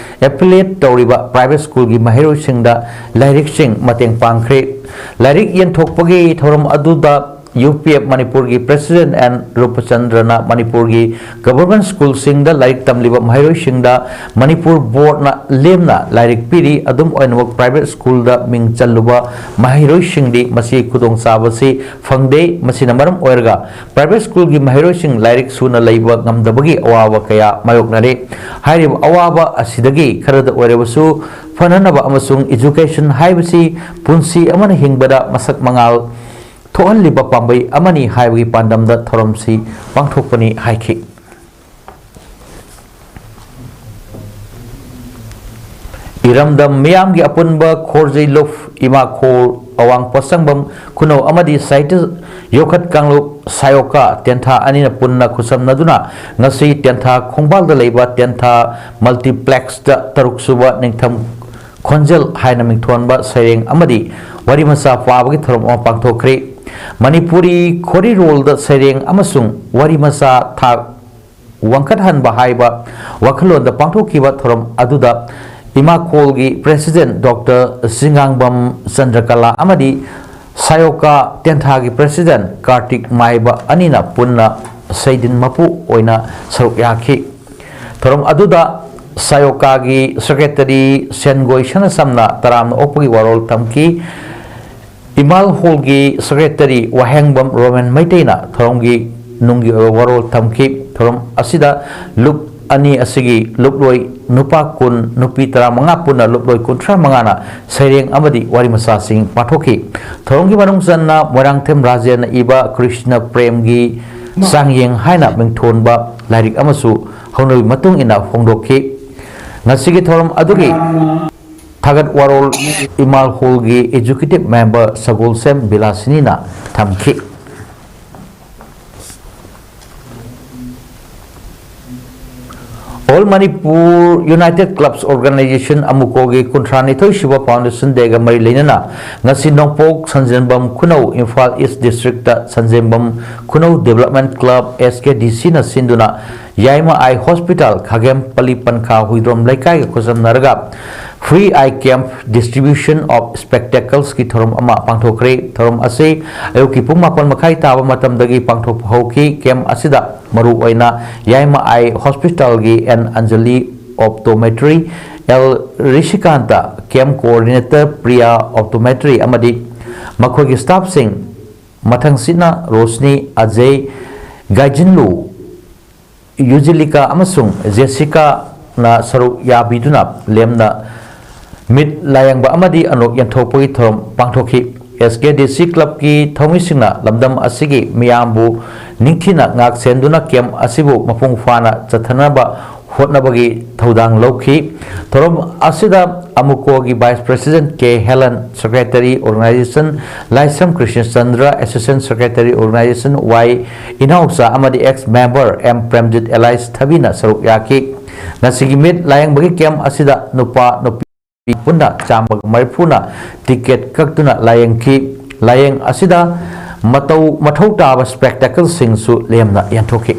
ꯑꯦꯐꯤꯂꯤꯌꯦꯠ ꯇꯧꯔꯤꯕ ꯄ꯭ꯔꯥꯏꯚꯦꯠ ꯁ꯭ꯀꯨꯜꯒꯤ ꯃꯍꯩꯔꯣꯏꯁꯤꯡꯗ ꯂꯥꯏꯔꯤꯛꯁꯤꯡ ꯃꯇꯦꯡ ꯄꯥꯡꯈ꯭ꯔꯦ꯫ ꯂꯥꯏꯔꯤꯛ ꯌꯦꯟꯊꯣꯛꯄꯒꯤ ꯊꯧꯔꯝ ꯑꯗꯨꯗ ꯌꯨ ꯄꯤ ꯑꯦꯐ ꯃꯅꯤꯄꯨꯔꯒꯤ president ꯑꯦꯟ ꯔꯨꯄꯆꯟꯗ꯭ꯔꯅ ꯃꯅꯤꯄꯨꯔꯒꯤ government schoolꯁꯤꯡꯗ ꯂꯥꯏꯔꯤꯛ ꯇꯝꯂꯤꯕ ꯃꯍꯩꯔꯣꯏꯁꯤꯡꯗ ꯃꯅꯤꯄꯨꯔ boardꯅ ꯂꯦꯝꯅ ꯂꯥꯏꯔꯤꯛ ꯄꯤꯔꯤ꯫ ꯑꯗꯨꯝ ꯑꯣꯏꯅꯃꯛ, private schoolꯗ ꯃꯤꯡ ꯆꯜꯂꯨꯕ ꯃꯍꯩꯔꯣꯏꯁꯤꯡꯗꯤ ꯃꯁꯤꯒꯤ ꯈꯨꯗꯣꯡꯆꯥꯕꯁꯤ ꯐꯪꯗꯦ꯫ ꯃꯁꯤꯅ ꯃꯔꯝ ꯑꯣꯏꯔꯒ private schoolꯒꯤ ꯃꯍꯩꯔꯣꯏꯁꯤꯡ ꯂꯥꯏꯔꯤꯛ ꯁꯨꯅ ꯂꯩꯕ ꯉꯝꯗꯕꯒꯤ ꯑꯋꯥꯕ ꯀꯌꯥ ꯃꯥꯌꯣꯛꯅꯔꯤ꯫ ꯍꯥꯏꯔꯤꯕ ꯑꯋꯥꯕ ꯑꯁꯤꯗꯒꯤ ꯈꯔꯗ ꯑꯣꯏꯔꯕꯁꯨ ꯐꯅꯅꯕ ꯑꯃꯁꯨꯡ education ꯍꯥꯏꯕꯁꯤ ꯄꯨꯟꯁꯤ ꯑꯃꯅ ꯍꯤꯡꯕꯗ ꯃꯁꯛ ꯃꯉꯥꯜ ꯊꯣꯛꯍꯜꯂꯤꯕ ꯄꯥꯝꯕꯩ ꯑꯃꯅꯤ ꯍꯥꯏꯕꯒꯤ ꯄꯥꯟꯗꯝꯗ ꯊꯧꯔꯝꯁꯤ ꯄꯥꯡꯊꯣꯛꯄꯅꯤ ꯍꯥꯏꯈꯤ꯫ ꯏꯔꯝꯗꯝ ꯃꯤꯌꯥꯝꯒꯤ ꯑꯄꯨꯟꯕ ꯈꯣꯔꯖꯩ ꯂꯨꯞ, ꯏꯃꯥꯈꯣꯜ, ꯑꯋꯥꯡ ꯄꯣꯠꯁꯪꯕꯝ ꯈꯨꯅꯧ ꯑꯃꯗꯤ ꯁꯥꯍꯤꯇ꯭ꯌ ꯌꯣꯛꯈꯠ ꯀꯥꯡꯂꯨꯞ ꯁꯥꯌꯣꯀꯥ ꯇꯦꯟꯊꯥ ꯑꯅꯤꯅ ꯄꯨꯟꯅ ꯈꯨꯠꯁꯝꯅꯗꯨꯅ ꯉꯁꯤ ꯇꯦꯟꯊꯥ ꯈꯣꯡꯕꯥꯜꯗ ꯂꯩꯕ ꯇꯦꯟꯊꯥ multiplexꯇ ꯇꯔꯨꯛ ꯁꯨꯕ ꯅꯤꯡꯊꯝ ꯈꯣꯟꯖꯦꯜ ꯍꯥꯏꯅ ꯃꯤꯡꯊꯣꯟꯕ ꯁꯩꯔꯦꯡ ꯑꯃꯗꯤ ꯋꯥꯔꯤ ꯃꯆꯥ ꯄꯥꯕꯒꯤ ꯊꯧꯔꯝ ꯑꯃ ꯄꯥꯡꯊꯣꯛꯈ꯭ꯔꯦ꯫ ꯃꯅꯤꯄꯨꯔꯤ ꯈꯣꯔꯤꯔꯣꯜꯗ ꯁꯩꯔꯦꯡ ꯑꯃꯁꯨꯡ ꯋꯥꯔꯤ ꯃꯆꯥ ꯊꯥꯛ ꯋꯥꯡꯈꯠꯍꯟꯕ ꯍꯥꯏꯕ ꯋꯥꯈꯜꯂꯣꯟꯗ ꯄꯥꯡꯊꯣꯛꯈꯤꯕ ꯊꯧꯔꯝ ꯑꯗꯨꯗ ꯏꯃꯥꯈꯣꯜꯒꯤ president Doctor ꯆꯤꯉꯥꯡꯕꯝ ꯆꯟꯗ꯭ꯔꯀꯂꯥ ꯑꯃꯗꯤ ꯁꯥꯌꯣꯀꯥ ꯇꯦꯟꯊꯥꯒꯤ president ꯀꯥꯔꯇꯤꯛ ꯃꯥꯏꯕ ꯑꯅꯤꯅ ꯄꯨꯟꯅ ꯁꯩꯗꯤꯟ ꯃꯄꯨ ꯑꯣꯏꯅ ꯁꯔꯨꯛ ꯌꯥꯈꯤ꯫ ꯊꯧꯔꯝ ꯑꯗꯨꯗ ꯁꯥꯌꯣꯀꯥꯒꯤ secretary ꯁꯦꯟꯒꯣꯏ ꯁꯅꯥꯁꯝꯅ ꯇꯔꯥꯝꯅ ꯑꯣꯛꯄꯒꯤ ꯋꯥꯔꯣꯜ ꯊꯝꯈꯤ꯫ ꯏꯃꯥꯜ ꯍꯣꯜꯒꯤ secretary ꯋꯥꯍꯦꯡꯕꯝ ꯔꯣꯃꯦꯟ ꯃꯩꯇꯩꯅ ꯊꯧꯔꯝꯒꯤ ꯅꯨꯡꯒꯤ ꯑꯣꯏꯕ ꯋꯥꯔꯣꯜ ꯊꯝꯈꯤ꯫ ꯊꯧꯔꯝ ꯑꯁꯤꯗ ꯂꯨꯞ ꯑꯅꯤ ꯑꯁꯤꯒꯤ ꯂꯨꯞꯂꯣꯏ ꯅꯨꯄꯥ ꯀꯨꯟ, ꯅꯨꯄꯤ ꯇꯔꯥꯃꯉꯥ ꯄꯨꯟꯅ ꯂꯨꯞꯂꯣꯏ ꯀꯨꯟꯊ꯭ꯔꯥ ꯃꯉꯥꯅ ꯁꯩꯔꯦꯡ ꯑꯃꯗꯤ ꯋꯥꯔꯤ ꯃꯆꯥꯁꯤꯡ ꯄꯥꯊꯣꯛꯈꯤ꯫ ꯊꯧꯔꯝꯒꯤ ꯃꯅꯨꯡ ꯆꯟꯅ ꯃꯣꯏꯔꯥꯡꯊꯦꯝ ꯔꯥꯖꯦꯟꯅ ꯏꯕ ꯀ꯭ꯔꯤꯁꯅ ꯄ꯭ꯔꯦꯝꯒꯤ ꯆꯥꯡꯌꯦꯡ ꯍꯥꯏꯅ ꯃꯤꯡꯊꯣꯟꯕ ꯂꯥꯏꯔꯤꯛ ꯑꯃꯁꯨ ꯍꯧꯅꯕꯤ ꯃꯇꯨꯡ ꯏꯟꯅ ꯐꯣꯡꯗꯣꯛꯈꯤ꯫ ꯉꯁꯤꯒꯤ ꯊꯧꯔꯝ ꯑꯗꯨꯒꯤ ꯊꯥꯒꯠ ꯋꯥꯔꯣꯜ ꯏꯃꯥꯜ ꯍꯣꯜꯒꯤ executive member ꯁꯒꯣꯜꯁꯦꯝ ꯕꯤꯂꯥꯁꯤꯅꯤꯅ ꯊꯝꯈꯤ꯫ All Manipur United Clubs Organization, ꯑꯃꯨꯀꯣꯒꯤ ꯀꯨꯟꯊ꯭ꯔꯥꯅꯤꯊꯣꯏ ꯁꯨꯕ foundation dayꯒ ꯃꯔꯤ ꯂꯩꯅꯅ ꯉꯁꯤ ꯅꯣꯡꯄꯣꯛ ꯁꯟꯖꯦꯟꯕꯝ ꯈꯨꯅꯧ, Imphal East districtꯇ ꯁꯟꯖꯦꯟꯕꯝ ꯈꯨꯅꯧ development club, S K D Cꯅ ꯁꯤꯟꯗꯨꯅ ꯌꯥꯏꯃ Eye Hospital, ꯈꯥꯒꯦꯝꯄꯜꯂꯤ ꯄꯟꯈꯥ Huidrom ꯂꯩꯀꯥꯏꯒ ꯈꯨꯠꯁꯝꯅꯔꯒ Free Eye Camp Distribution of Spectacles ꯀꯤ ꯊꯧꯔꯝ ꯑꯃ ꯄꯥꯡꯊꯣꯛꯈ꯭ꯔꯦ꯫ ꯊꯧꯔꯝ ꯑꯁꯤ ꯑꯌꯨꯛꯀꯤ ꯄꯨꯡ ꯃꯥꯄꯟ ꯃꯈꯥꯏ ꯇꯥꯕ ꯃꯇꯝꯗꯒꯤ ꯄꯥꯡꯊꯣꯛꯄ ꯍꯧꯈꯤ꯫ ꯀꯦꯝꯞ ꯑꯁꯤꯗ ꯃꯔꯨꯑꯣꯏꯅ ꯌꯥꯏꯃ ꯑꯥꯏ ꯍꯣꯁꯄꯤꯇꯥꯜꯒꯤ N Anjali optometry, L Rishikanta camp coordinator, Priya optometry ꯑꯃꯗꯤ ꯃꯈꯣꯏꯒꯤ ꯁ꯭ꯇꯥꯐꯁꯤꯡ, ꯃꯊꯪꯁꯤꯠꯅ ꯔꯣꯁꯅꯤ, ꯑꯖꯌ, ꯒꯥꯏꯖꯤꯟꯂꯨ, ꯌꯨꯖꯤꯂꯤꯀꯥ ꯑꯃꯁꯨꯡ ꯖꯦꯁꯤꯀꯥꯅ ꯁꯔꯨꯛ ꯌꯥꯕꯤꯗꯨꯅ ꯂꯦꯝꯅ ꯃꯤꯠ ꯂꯥꯌꯦꯡꯕ ꯑꯃꯗꯤ ꯑꯅꯣꯛ ꯌꯦꯟꯊꯣꯛꯄꯒꯤ ꯊꯧꯔꯝ ꯄꯥꯡꯊꯣꯛꯈꯤ꯫ ꯑꯦꯁ ꯀꯦ ꯗꯤ ꯁꯤ ꯀ꯭ꯂꯕꯀꯤ ꯊꯧꯃꯤꯁꯤꯡꯅ ꯂꯝꯗꯝ ꯑꯁꯤꯒꯤ ꯃꯤꯌꯥꯝꯕꯨ ꯅꯤꯡꯊꯤꯅ ꯉꯥꯛ ꯁꯦꯟꯗꯨꯅ ꯀꯦꯝꯞ ꯑꯁꯤꯕꯨ ꯃꯄꯨꯡ ꯐꯥꯅ ꯆꯠꯊꯅꯕ ꯍꯣꯠꯅꯕꯒꯤ ꯊꯧꯗꯥꯡ ꯂꯧꯈꯤ꯫ ꯊꯧꯔꯝ ꯑꯁꯤꯗ ꯑꯃꯨꯀꯣꯒꯤ ꯚꯥꯏꯁ ꯄ꯭ꯔꯦꯁꯤꯗꯦꯟꯠ ꯀꯦ ꯍꯦꯂꯟ, ꯁꯦꯀ꯭ꯔꯦꯇꯔꯤ ꯑꯣꯔꯒꯅꯥꯏꯖꯦꯁꯟ ꯂꯥꯏꯁ꯭ꯔꯝ ꯀ꯭ꯔꯤꯁꯅꯆꯟꯗ꯭ꯔ, ꯑꯦꯁꯤꯁꯇꯦꯟꯠ ꯁꯦꯀ꯭ꯔꯦꯇꯔꯤ ꯑꯣꯔꯒꯅꯥꯏꯖꯦꯁꯟ ꯋꯥꯏ ꯏꯅꯥꯎꯆꯥ ꯑꯃꯗꯤ X member M Premjit alias ꯊꯕꯤꯅ ꯁꯔꯨꯛ ꯌꯥꯈꯤ꯫ ꯉꯁꯤꯒꯤ ꯃꯤꯠ ꯂꯥꯌꯦꯡꯕꯒꯤ ꯀꯦꯝꯞ ꯑꯁꯤꯗ ꯅꯨꯄꯥ ꯅꯨꯄꯤ ꯄꯨꯟꯅ ꯆꯥꯝꯃꯒ ꯃꯔꯤꯐꯨꯅ ꯇꯤꯀꯦꯠ ꯀꯛꯇꯨꯅ ꯂꯥꯌꯦꯡꯈꯤ꯫ ꯂꯥꯌꯦꯡ ꯑꯁꯤꯗ ꯃꯇꯧ ꯃꯊꯧ ꯇꯥꯕ ꯁ꯭ꯄꯦꯛꯇꯦꯀꯜꯁꯤꯡꯁꯨ ꯂꯦꯝꯅ ꯌꯦꯟꯊꯣꯛꯈꯤ꯫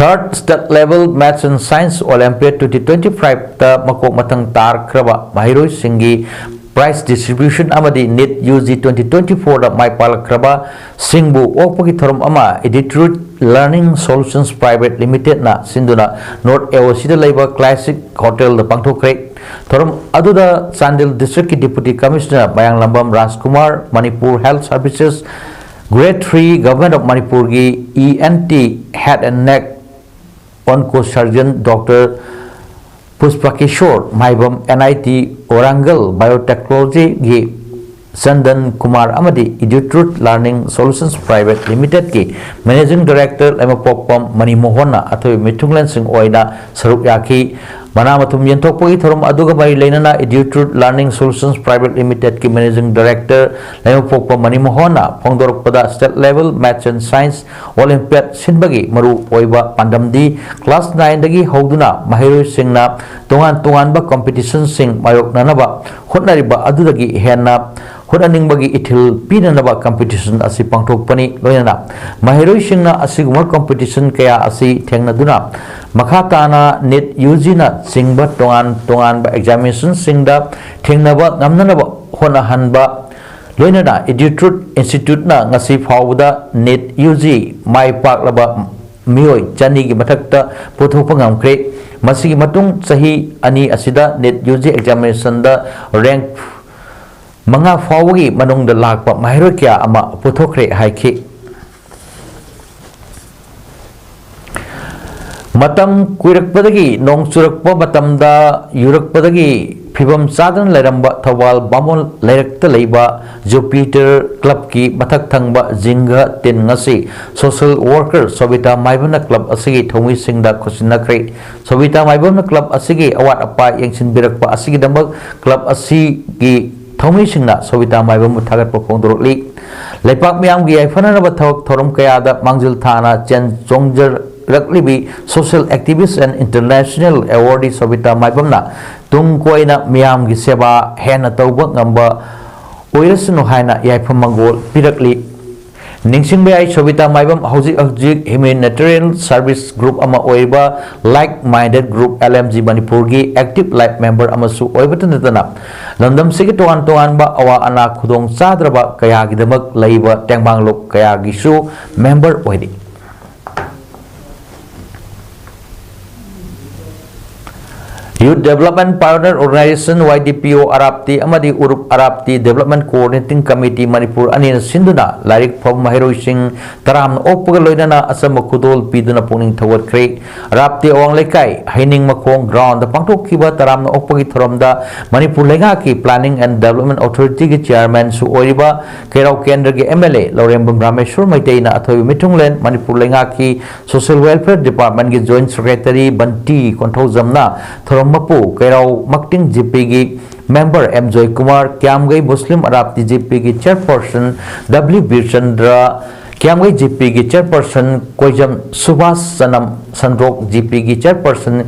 Third State Level Maths and Science Olympiad twenty twenty-five ꯇ ꯃꯀꯣꯛ ꯃꯊꯪ ꯇꯥꯔꯛꯈ꯭ꯔꯕ ꯃꯍꯩꯔꯣꯏꯁꯤꯡꯒꯤ prize distribution ꯑꯃꯗꯤ NEET UG twenty twenty-four ꯗ ꯃꯥꯏ ꯄꯥꯛꯂꯛꯈ꯭ꯔꯕ ꯁꯤꯡꯕꯨ ꯑꯣꯛꯄꯒꯤ ꯊꯧꯔꯝ ꯑꯃ Attitude Learning Solutions Private Limited ꯅ ꯁꯤꯟꯗꯨꯅ North A O C ꯗ ꯂꯩꯕ Classic Hotel ꯗ ꯄꯥꯡꯊꯣꯛꯈ꯭ꯔꯦ꯫ ꯊꯧꯔꯝ ꯑꯗꯨꯗ ꯆꯥꯟꯗꯦꯜ district ꯀꯤ Deputy Commissioner Mayanglambam Rajkumar, Manipur Health Services Grade three, Government of Manipur ꯒꯤ E N T, Head and Neck Onco Surgeon Doctor ꯄꯨꯁꯄꯀꯤꯁꯣꯔ Maibam, N I T Warangal Biotechnology ꯒꯤ ꯆꯟꯗꯟ ꯀꯨꯃꯥꯔ ꯑꯃꯗꯤ Attitude Learning Solutions Private Limited ꯀꯤ Managing Director ꯂꯩꯃꯄꯣꯛꯄꯝ ꯃꯅꯤꯃꯣꯍꯟꯅ ꯑꯊꯣꯏꯕ ꯃꯤꯊꯨꯡꯂꯦꯟꯁꯤꯡ ꯑꯣꯏꯅ ꯁꯔꯨꯛ ꯌꯥꯈꯤ꯫ ꯃꯅꯥ ꯃꯊꯨꯝ ꯌꯦꯟꯊꯣꯛꯄꯒꯤ ꯊꯧꯔꯝ ꯑꯗꯨꯒ ꯃꯔꯤ ꯂꯩꯅꯅ Edutrut Learning Solutions Private Limited ꯀꯤ Managing Director ꯂꯩꯃꯄꯣꯛꯄ ꯃꯅꯤꯃꯣꯍꯟꯅ ꯐꯣꯡꯗꯣꯔꯛꯄꯗ, State Level Maths and Science Olympiad ꯁꯤꯟꯕꯒꯤ ꯃꯔꯨ ꯑꯣꯏꯕ ꯄꯥꯟꯗꯝꯗꯤ class nine ꯗꯒꯤ ꯍꯧꯗꯨꯅ ꯃꯍꯩꯔꯣꯏꯁꯤꯡꯅ ꯇꯣꯉꯥꯟ ꯇꯣꯉꯥꯟꯕ competition ꯁꯤꯡ ꯃꯥꯌꯣꯛꯅꯅꯕ ꯍꯣꯠꯅꯔꯤꯕ ꯑꯗꯨꯗꯒꯤ ꯍꯦꯟꯅ ꯍꯣꯠꯅꯅꯤꯡꯕꯒꯤ ꯏꯊꯤꯜ ꯄꯤꯅꯅꯕ competition ꯑꯁꯤ ꯄꯥꯡꯊꯣꯛꯄꯅꯤ꯫ ꯂꯣꯏꯅꯅ ꯃꯍꯩꯔꯣꯏꯁꯤꯡꯅ ꯑꯁꯤꯒꯨꯝꯕ competition ꯀꯌꯥ ꯑꯁꯤ ꯊꯦꯡꯅꯗꯨꯅ ꯃꯈꯥ ꯇꯥꯅ NEET UG ꯅ ꯆꯤꯡꯕ ꯇꯣꯉꯥꯟ ꯇꯣꯉꯥꯟꯕ examination ꯁꯤꯡꯗ ꯊꯦꯡꯅꯕ ꯉꯝꯅꯅꯕ ꯍꯣꯠꯅꯍꯟꯕ, ꯂꯣꯏꯅꯅ Edutrut Institute ꯅ ꯉꯁꯤ ꯐꯥꯎꯕꯗ NEET UG ꯃꯥꯏ ꯄꯥꯛꯂꯕ ꯃꯤꯑꯣꯏ ꯆꯅꯤꯒꯤ ꯃꯊꯛꯇ ꯄꯨꯊꯣꯛꯄ ꯉꯝꯈ꯭ꯔꯦ꯫ ꯃꯁꯤꯒꯤ ꯃꯇꯨꯡ ꯆꯍꯤ ꯑꯅꯤ ꯑꯁꯤꯗ NEET UG examination ꯗ rank ꯃꯉꯥ ꯐꯥꯎꯕꯒꯤ ꯃꯅꯨꯡꯗ ꯂꯥꯛꯄ ꯃꯍꯩꯔꯣꯏ ꯀꯌꯥ ꯑꯃ ꯄꯨꯊꯣꯛꯈ꯭ꯔꯦ ꯍꯥꯏꯈꯤ꯫ ꯃꯇꯝ ꯀꯨꯏꯔꯛꯄꯗꯒꯤ ꯅꯣꯡ ꯆꯨꯔꯛꯄ ꯃꯇꯝꯗ ꯌꯨꯔꯛꯄꯗꯒꯤ ꯐꯤꯕꯝ ꯆꯥꯗꯅ ꯂꯩꯔꯝꯕ ꯊꯧꯕꯥꯜ ꯕꯥꯃꯣꯟ ꯂꯩꯔꯛꯇ ꯂꯩꯕ Jupiter Club ꯀꯤ ꯃꯊꯛ ꯊꯪꯕ ꯖꯤꯡꯒ ꯇꯤꯟ ꯉꯁꯤ social worker ꯁꯣꯕꯤꯇꯥ ꯃꯥꯏꯕꯝꯅ club ꯑꯁꯤꯒꯤ ꯊꯧꯃꯤꯁꯤꯡꯗ ꯈꯨꯠꯁꯤꯟꯅꯈ꯭ꯔꯦ꯫ ꯁꯣꯕꯤꯇꯥ ꯃꯥꯏꯕꯝꯅ club ꯑꯁꯤꯒꯤ ꯑꯋꯥꯠ ꯑꯄꯥ ꯌꯦꯡꯁꯤꯟꯕꯤꯔꯛꯄ ꯑꯁꯤꯒꯤꯗꯃꯛ club ꯑꯁꯤꯒꯤ ꯊꯧꯃꯤꯁꯤꯡꯅ ꯁꯣꯕꯤꯇꯥ ꯃꯥꯏꯕꯝꯕꯨ ꯊꯥꯒꯠꯄ ꯐꯣꯡꯗꯣꯔꯛꯂꯤ꯫ ꯂꯩꯄꯥꯛ ꯃꯤꯌꯥꯝꯒꯤ ꯌꯥꯏꯐꯅꯅꯕ ꯊꯕꯛ ꯊꯧꯔꯝ ꯀꯌꯥꯗ ꯃꯥꯡꯖꯤꯜ ꯊꯥꯅ ꯆꯦꯟ ꯆꯣꯡꯖꯔꯛꯂꯤꯕꯤ social activist and international awardee ꯁꯣꯕꯤꯇꯥ ꯃꯥꯏꯕꯝꯅ ꯇꯨꯡ ꯀꯣꯏꯅ ꯃꯤꯌꯥꯝꯒꯤ ꯁꯦꯕꯥ ꯍꯦꯟꯅ ꯇꯧꯕ ꯉꯝꯕ ꯑꯣꯏꯔꯁꯅꯨ ꯍꯥꯏꯅ ꯌꯥꯏꯐ ꯃꯪꯒꯣꯜ ꯄꯤꯔꯛꯂꯤ꯫ ꯅꯤꯡꯁꯤꯡꯕ ꯌꯥꯏ, ꯁꯣꯕꯤꯇꯥ ꯃꯥꯏꯕꯝ ꯍꯧꯖꯤꯛ ꯍꯧꯖꯤꯛ Humanitarian Service Group ꯑꯃ ꯑꯣꯏꯔꯤꯕ Like Minded Group, L M G Manipur ꯒꯤ active life member ꯑꯃꯁꯨ ꯑꯣꯏꯕꯇ ꯅꯠꯇꯅ ꯂꯝꯗꯝꯁꯤꯒꯤ ꯇꯣꯉꯥꯟ ꯇꯣꯉꯥꯟꯕ ꯑꯋꯥ ꯑꯅꯥ ꯈꯨꯗꯣꯡ ꯆꯥꯗ꯭ꯔꯕ ꯀꯌꯥꯒꯤꯗꯃꯛ ꯂꯩꯕ ꯇꯦꯡꯕꯥꯡꯂꯨꯞ ꯀꯌꯥꯒꯤꯁꯨ member ꯑꯣꯏꯔꯤ꯫ Youth Development Pioneer Organization, Y D P O, ꯑꯔꯥꯞꯇꯤ ꯑꯃꯗꯤ ꯎꯔꯨꯞ ꯑꯔꯥꯞꯇꯤ Development Coordinating Committee ꯃꯅꯤꯄꯨꯔ ꯑꯅꯤꯅ ꯁꯤꯟꯗꯨꯅ ꯂꯥꯏꯔꯤꯛ ꯐꯕ ꯃꯍꯩꯔꯣꯏꯁꯤꯡ ꯇꯔꯥꯝꯅ ꯑꯣꯛꯄꯒ ꯂꯣꯏꯅꯅ ꯑꯆꯝꯕ ꯈꯨꯗꯣꯜ ꯄꯤꯗꯨꯅ ꯄꯨꯛꯅꯤꯡ ꯊꯧꯒꯠꯈ꯭ꯔꯦ꯫ ꯑꯔꯥꯞꯇꯤ ꯑꯋꯥꯡ ꯂꯩꯀꯥꯏ ꯍꯩꯅꯤꯡ ꯃꯈꯣꯡ ground ꯄꯥꯡꯊꯣꯛꯈꯤꯕ ꯇꯔꯥꯝꯅ ꯑꯣꯛꯄꯒꯤ ꯊꯧꯔꯝꯗ ꯃꯅꯤꯄꯨꯔ ꯂꯩꯉꯥꯛꯀꯤ Planning and Development Authority ꯒꯤ chairman ꯁꯨ ꯑꯣꯏꯔꯤꯕ ꯀꯩꯔꯥꯎ ꯀꯦꯟꯗ꯭ꯔꯒꯤ M L A ꯂꯧꯔꯦꯝꯕꯝ ꯔꯥꯃꯦꯁꯣꯔ ꯃꯩꯇꯩꯅ ꯑꯊꯣꯏꯕ ꯃꯤꯊꯨꯡꯂꯦꯟ, ꯃꯅꯤꯄꯨꯔ ꯂꯩꯉꯥꯛꯀꯤ Social Welfare Department ꯒꯤ Joint Secretary ꯕꯟꯇꯤ ꯀꯣꯟꯊꯧꯖꯝꯅ ꯊꯧꯔꯝ ꯃꯄꯨ ꯀꯩꯔꯥꯎ ꯃꯛꯇꯤꯡ G P ꯒꯤ member M Joykumar, ꯀ꯭ꯌꯥꯝꯒꯩ muslim Arapti G P ꯒꯤ chairperson W ꯕꯤꯔꯆꯟꯗ꯭ꯔ, ꯀ꯭ꯌꯥꯝꯒꯩ G P ꯒꯤ chairperson ꯀꯣꯏꯖꯝ ꯁꯨꯕꯥꯁ, ꯆꯅꯝ ꯁꯟꯗ꯭ꯔꯣꯛ G P ꯒꯤ chairperson